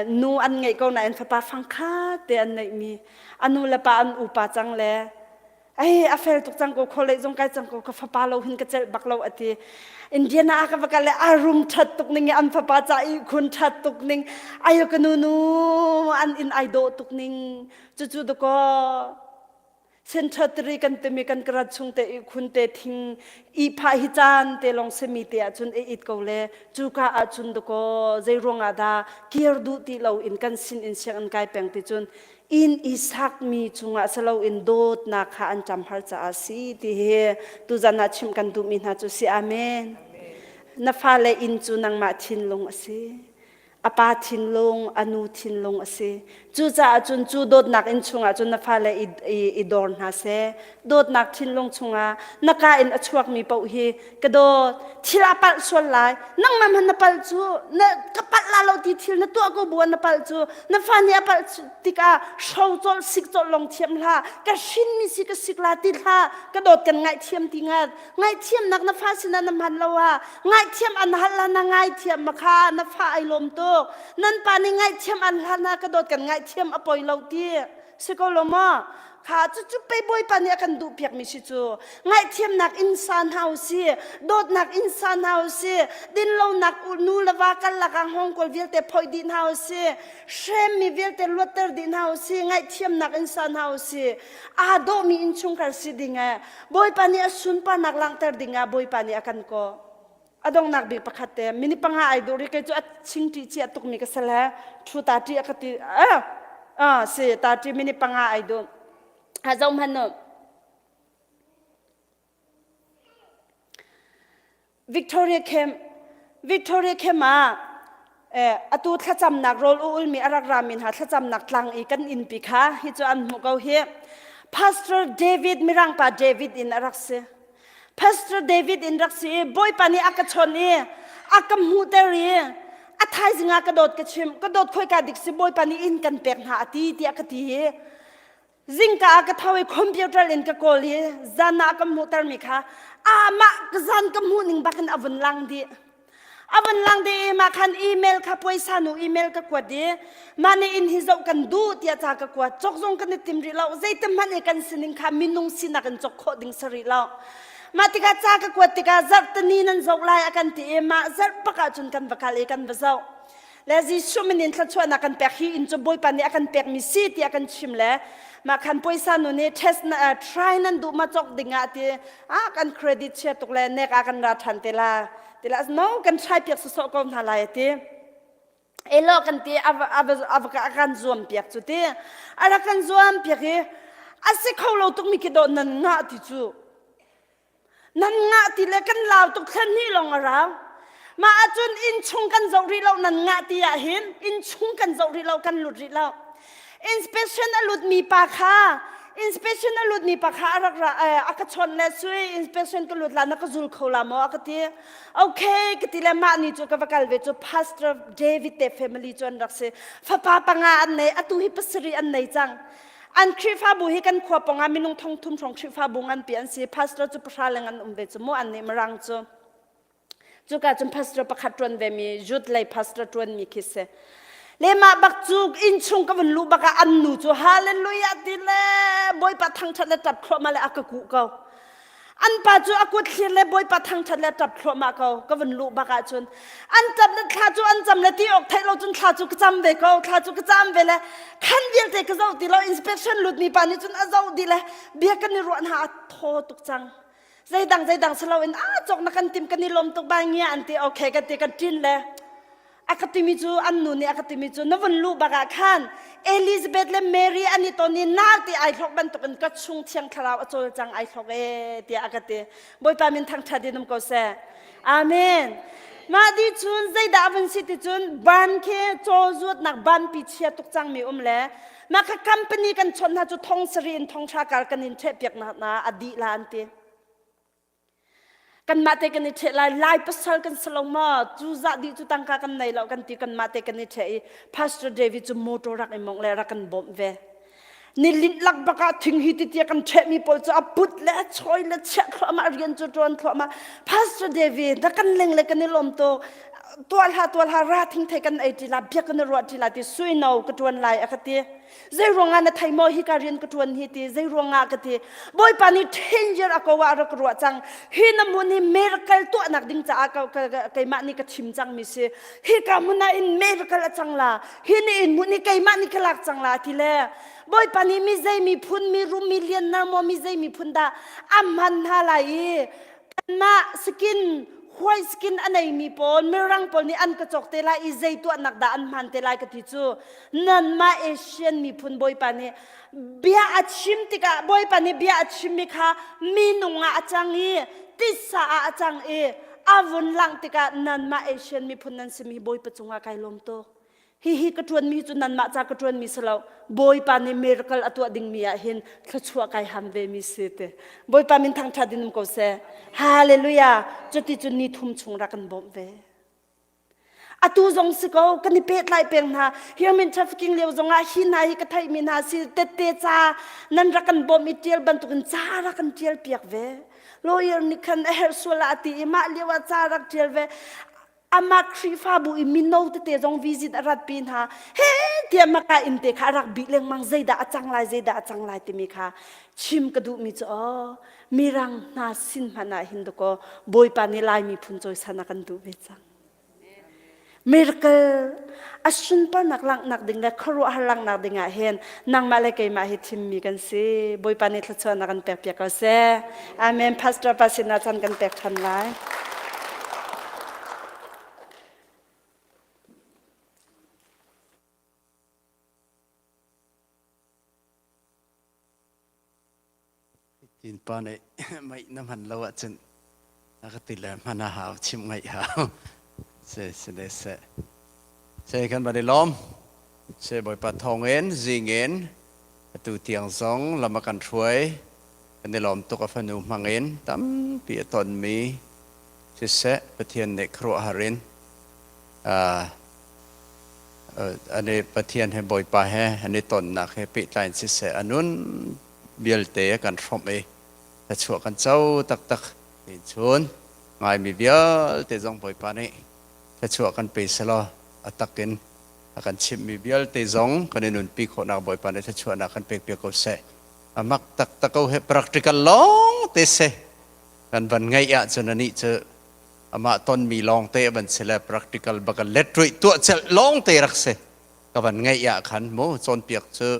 Speaker 1: nu an ngeih ko nain fapa fangkha te an neihmi a nu le pa an upa cang le ai a fel tuk cang ko khole zong kai cang ko ka fapa lo hin ka celh bak lo ati Indiana a ka va kal le a rum that tuk ning an fapa ca i khun that tuk ning ayo ka nu nu an in ai dawh tuk ning cucu dakaw Century kan timi kan karat chung te i khun te thing i phah hi caan te long semi te ahcun i it ko le cuka ahcun dakaw zei ruang ah dah kir duh ti lo in kan sin in sianginn kai peng ti cun inn i sakmi cungah salo in dawtnak kha an ṭam har caah si ti hi tuzan ah chimh kan duhmi hna cu si amen na fale inn cu nangmah thinlung a si a pa thinlung, a nu thinlung a si. Cucaah cun cu dawtnak inn chungah cun na fale i, i, i dor hna seh. Dawtnak thinlung chungah na ka in a chuakmi paoh hi ka dawt. Thil a palh sual lai. Nangmah hmanh na palh cu na ka palh la lo ti thil na tuah ko bu na palh cu na fa nih a palh tikah hro colh sik colh long thiam hlah. Ka hrinmi si ka sik la ti hlah. Ka dawt kan ngaihthiam ti ngat. Ngaihthiamnak na fa sinah na hman lo ah ngaihthiam an hal la na ngaithiam ma kha na fa ai lawm tuk nan pa nih ngaihthiam an hlan ah ka dawt kan ngaihthiam a poi lo ti si ko lo maw kha cu cu pei bawipa nih a kan duh piak mi si cu ngaihthiamnak in sa hna u si dawtnak in sa hna u si dinlonak nu le va kal lakah hngawngkawl vialte phoih dih hna u si hremmi vialte luatter dih hna u si ngaihthiamnak in sa hna u si aa dawhmi innchungkhar si ding eh Bawipa nih a sunparnak langhter dingah Bawipa nih a kan kawh. A donghnak bik pakhat te mini panga ai duh ri kei cu a ching ṭih chia tukmi ka sal he ṭhu ta ṭih a ka ti eh ah si ta ṭi mini panga ai duh. Ha zoh hmanh nu. Victoria Camp Victoria Camp ah atu thlacamnak rawl u ulmi a rak rami hna thlacamnak tlang i kan innpi kha hi cu an hmuh ko hi Pastor David Mirang pa David in a rak si Pastor David in rak si i Bawipa nih a ka chawnh i a ka hmuhter i a thaizing ah ka dawt ka chim ka dawt khoika dik si Bawipa nih inn kan pek hna a ti tiah ka ti i Zingka ah ka tho i computer in ka kawl i zan ah ka hmuhtermi kha amah ka zan ka hmuh ning bak in a vun lang dih. A vun lang dih i mah khan email kha puaisa nu email ka kuat i mah nih inn hi zoh kan duh tiah ca ka kuat. Cawk zong kan i tim rih lo. Zeitin hmanh i kan sining kha minung sinak in cawk khawh ding si rih lo. Mah tikah ca ka kuat tikah zarhteni nan zoh lai a kan ti i mah zarh bak ahcun kan va kal i kan va zoh. Le Jesuh min in thluachuahnak kan pek hi inn cu Bawipa nih a kan pekmi si tiah kan chim le mah khan puaisa nu nih test na try nan duh ma cawk ding ah ti ah kan credit chia tuk le nek ah kan ra ṭhan te la ti la no kan try piak sawsawh ko hna lai ti elo kan ti a kan zuam piak cu ti a rak kan zuam piak i a si kho lo tuk mi khi dawh nan ngah ti cu Nan ngah ti le kan lau tuk thlen hnih lawng a rau. Mah ahcun inn chung kan zoh rih lo nan ngah ti ah hin inn chung kan zoh rih lo kan lut rih lo. Inspection a lutmi pa kha Inspection a lut mi pa kha a rak ra a ka chawnh le sui inspection ka lut la na ka zul kho la maw a ka ti. Okay ka ti le mah ni cu ka va kal ve cu Pastor David te family cu an rak si. Fapa panga an nei atu hi pasarih an nei cang. An Khrihfabu hi kan khua pongah minung thong thum hrawng Khrihfabu nganpi an si. Pastor cu pahra leng an um ve cu mu an nih Mirang cu. Cuka cun pastor pakhat ṭuan ve mi Jude lei pastor ṭuan mi khi si. Le mah bak cu innchung ka vun luh bak ah an nu cu hallelujah ti le Bawipa thangṭhat le ṭap thluahmah le a ka kuh ko. An pa cu a kut thlir le Bawipa thangṭhat le ṭap thluahmah ko ka vun luh bak ah cun an ṭap le thla cu an cam le ti awk theih lo cun thla cu ka cam ve ko thla cu ka cam ve le khan vialte ka zoh ti lo inspection lut mi pa nih cun a zoh dih le bia kan i ruah hna a thaw tuk cang. Zeidang zeidang si loin a cawk na kan tim kan i lawm tuk bai ngia an ti okay kan ti kan ṭin le a ka timi cu an nu nih a ka timi cu na vun luh bak ah khan Elizabeth le Mary an i ton i naute ai hlok bantukin ka chung thiang thlarau a cawlcang ai hlok e tiah a ka ti. Bawipa min thangṭhat in um ko seh. Amen. Mah di cun zeidah a vun si ti cun ban khi caw zuatnak banpi chia tuk cangmi um le mah kha company kan chawnh hna cu thong sarih in thong hra kar kan in ṭhehpiak hna a dih la an ti. Kanmah te kan i ṭheh lai lai pasal kan si lo maw cu zah dih cu tangka kan nei lo kan ti kanmah te kan i ṭheh i Pastor David cu motor rak i mongh le rak kan bawmh ve. Ni linh lak bak ah thing hi ti tia kan ṭhehmi pawl cu a put le a chawi le chiah thluahmah rian cu ṭuan thluahmah Pastor David na kan leng le kan i lawm to tuah hlah tuah hlah ra thing thei kan ei ṭi la bia kan i ruah ṭi la ti suino ka ṭuan lai a ka ti. Zei ruangah na thei maw hi ka rian ka ṭuan hi ti zei ruangah ka ti Bawipa nih 10 year ago ah rak ruah cang hi na hmun hi miracle tuahnak ding caah keimah nih ka chim cang mi si hi ka hmun ah in miracle a cang la hi ni in hmun hi keimah nih ka lak cang la ti le Bawipa nih mi zei miphun mi rum mi lian na maw mi zei miphun dah a hman hna lai i kanmah skin white skin a neimi pawl mirang pawl nih an ka cawk te lai i zei tuahnak dah an hman te lai ka ti cu nanmah Asian miphun Bawipa nih bia a chim tikah Bawipa nih bia a chimmi kha minung ah a cang i titsa ah a cang i a vun langh tikah nanmah Asian miphun nan simi Bawipa cungah kai lawm tuk. Hihi ka ṭuanmi cu nanmah ca ka ṭuanmi si lo. Bawipa nih miracle a tuah dingmi ah hin thluachuah kai ham ve mi si ti. Bawipa min thangṭhat in um ko seh. Hallelujah. Cuti cun ni thum chung rak kan bawmh ve. Atu zong si ko kan i pehtlai peng hna. Human trafficking lio zongah hi hna hi ka theihmi hna si tette ca nan rak kan bawmh i ṭial bantukin ca rak kan ṭial piak ve. Lawyer nih khan a herh sual ah a ti i mah lio ah ca rak ṭial ve. Amah Khrihfabu i mino tete zong visit a ratpi hna. He tiah maka inn te kha a rak bih lengmang zeidah a cang lai zeidah a cang lai timi kha chim ka duhmi cu aw mirang hna sin hmanh ah hin dakaw Bawipa nih Lai miphun cawisan a kan duh ve cang. Miracle a sunparnak langhnak ding le khuaruahhar langhnak ding ah hin nangmah le keimah hi thimmi kan si. Bawipa nih thluachuahnak kan pek piak ko seh. Amen. Pastor pa sinah chan kan pek ṭhan lai.
Speaker 3: Tin pa nih meih na hman lo ahcun na ka ti le hman a hau chimh ngaih hau. Se se le se. Se kan van i lawm. Se Bawipa thawng in zing in atu tiang zong lam a kan hruai. Kan i lawm tuk a fanu hmang in tampi a tonmi siseh Pathian nih khuaruahhar in an i Pathian he Bawipa he an i tonnak he pehtlai in siseh a nun vialte a kan hrawmh i thluachuah kan co taktak tiin chun ngaimi vialte zong Bawipa nih thluachuah kan pe selaw a tak in a kan chimhmi vialte zong kan i nunpi khawhnak Bawipa nih thluachuahnak kan pek piak ko seh. A mak taktak ko he practical lawng te se kan van ngeih ahcun anih cu amah tonmi lawngte a van si le practical bak let ruih tuah celh lawngte rak si ka van ngeih ah khan mu cawnpiak cu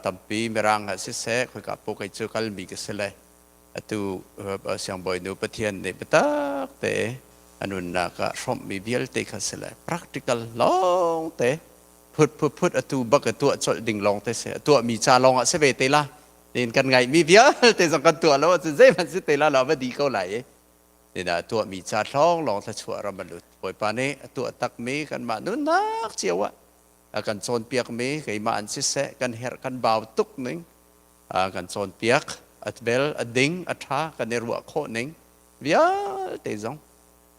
Speaker 3: tampi mirang ah siseh khoika pu kei cu kalmi ka si le atu siangbawi nu Pathian nih biatak te a nunnak ah hrawmhmi vialte kha si le practical lawngte phut phut phut atu bak a tuah colh ding lawngte si a tuahmi ca lawng ah si ve te la nin kan ngaihmi vialte zong kan tuah lo ahcun zeihmanh si te la lo va di ko lai i Nin ah tuahmi ca hlawng lawng thluachuah ram a lut. Bawipa nih a tuah takmi kanmah nunnak cio ah a kan cawnpiakmi keimah an siseh kan herh kan bau tuk ning. Kan cawnpiak a bel a ding a ṭha kan i ruah khawh ning vialte zong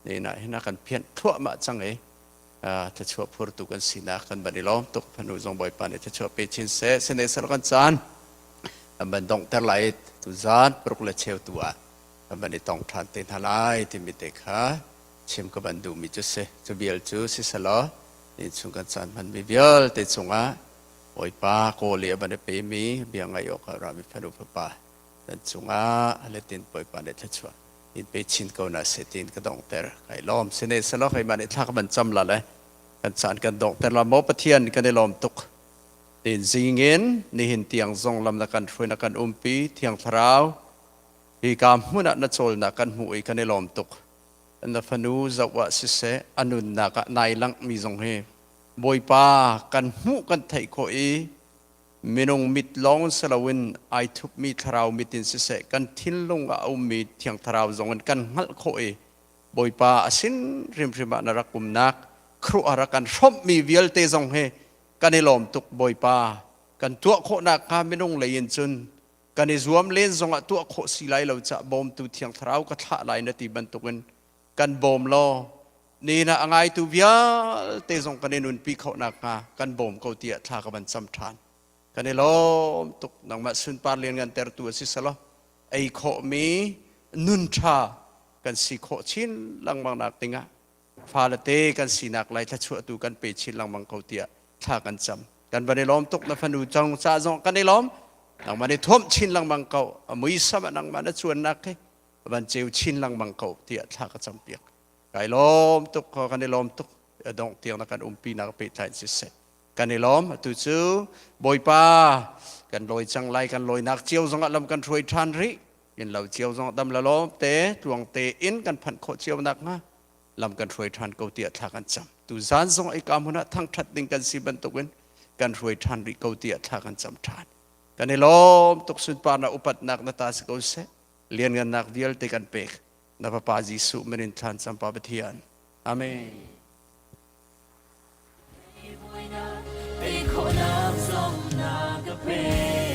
Speaker 3: ni ah hin a kan phianh thluahmah cang i thluachuah phurtu kan sinak kan van i lawm tuk. Fanu zong Bawipa nih thluachuah pe chin seh. Sine sal kan caan kan van donghter lai. Tuzan paruk le cheu tu ah kan van i tong ṭhan te hna lai timi te kha chim ka van duhmi cu si. Cu vial cu si selaw ni chung kan caan hmanmi vialte cungah Bawipa kawl i a van i pemi bia ngaih awk ah rami fanu fapa nan cungah letin Bawipa nih thluachuah in pe chin ko na se tin ka donghter. Kai lawm. Sine selaw keimah nih thla ka van cam la le kan caan kan donghter la. Maw Pathian, kan i lawm tuk. Tin zingin nihin tiang zong lam na kan hruai, na kan umpi. Thiang Thlarau hi ka hmun ah na cawlnak kan hmuh i kan i lawm tuk. Na fanu zoh ah siseh, a nunnak ah nai langh mi zong hi Bawipa kan hmuh kan theih khawh i minung mit lawng si loin ai thupmi thlarau mit in siseh, kan thinlung ah a ummi Thiang Thlarau zong in kan hngalh khawh i Bawipa a sin hrimhrim ah na rak umnak khuaruah rak kan hrawmhmi vialte zong hi kan i lawm tuk. Bawipa, kan tuah khawhnak hnga minung lei in cun kan i zuam len zongah tuah khawh si lai lo cah bawmtu Thiang Thlarau ka thlah lai na ti bantukin kan bawm law ni na a ngaitu vialte zong kan i nunpi khawhnak hnga kan bawm ko tiah thla ka van cam ṭhan. Kan i lawm tuk. Nangmah sunpar lianngan tertu a si selaw ei khawhmi nun ṭha kan si khawh chin lengmang nak dingah fale te kan sinak lai thluachuahtu kan pe chin lengmang ko tiah thla kan cam. Kan van i lawm tuk. Na fanu cong ca zong kan i lawm. Nangmah nih thuamh chin lengmang ko. A muisam ah nangmah na cuannak hi van ceu chin lengmang ko tiah thla ka cam piak. Kai lawm tuk. Kan i lawm tuk. Dongh tiang na kan umpi nak pehtlai siseh, kan i lawm. Atu cu Bawipa kan lawi cang lai. Kan lawinak cio zongah lam kan hruai ṭhan rih. In lo cio zong dam la lawm te tluang te in kan phanh khawh cio nak hnga lam kan hruai ṭhan ko tiah thla kan cam. Tu zan zong i ka hmun ah thangṭhat ding kan si bantukin kan hruai ṭhan rih ko tiah thla kan cam ṭhan. Kan i lawm tuk. Sunparnak upatnak na ta si ko seh. Lianngannak vialte kan pek. Na Fapa Jesuh min in thlan cam, Pa Pathian. Amen.
Speaker 4: Ei khawhnak zong na ka pek.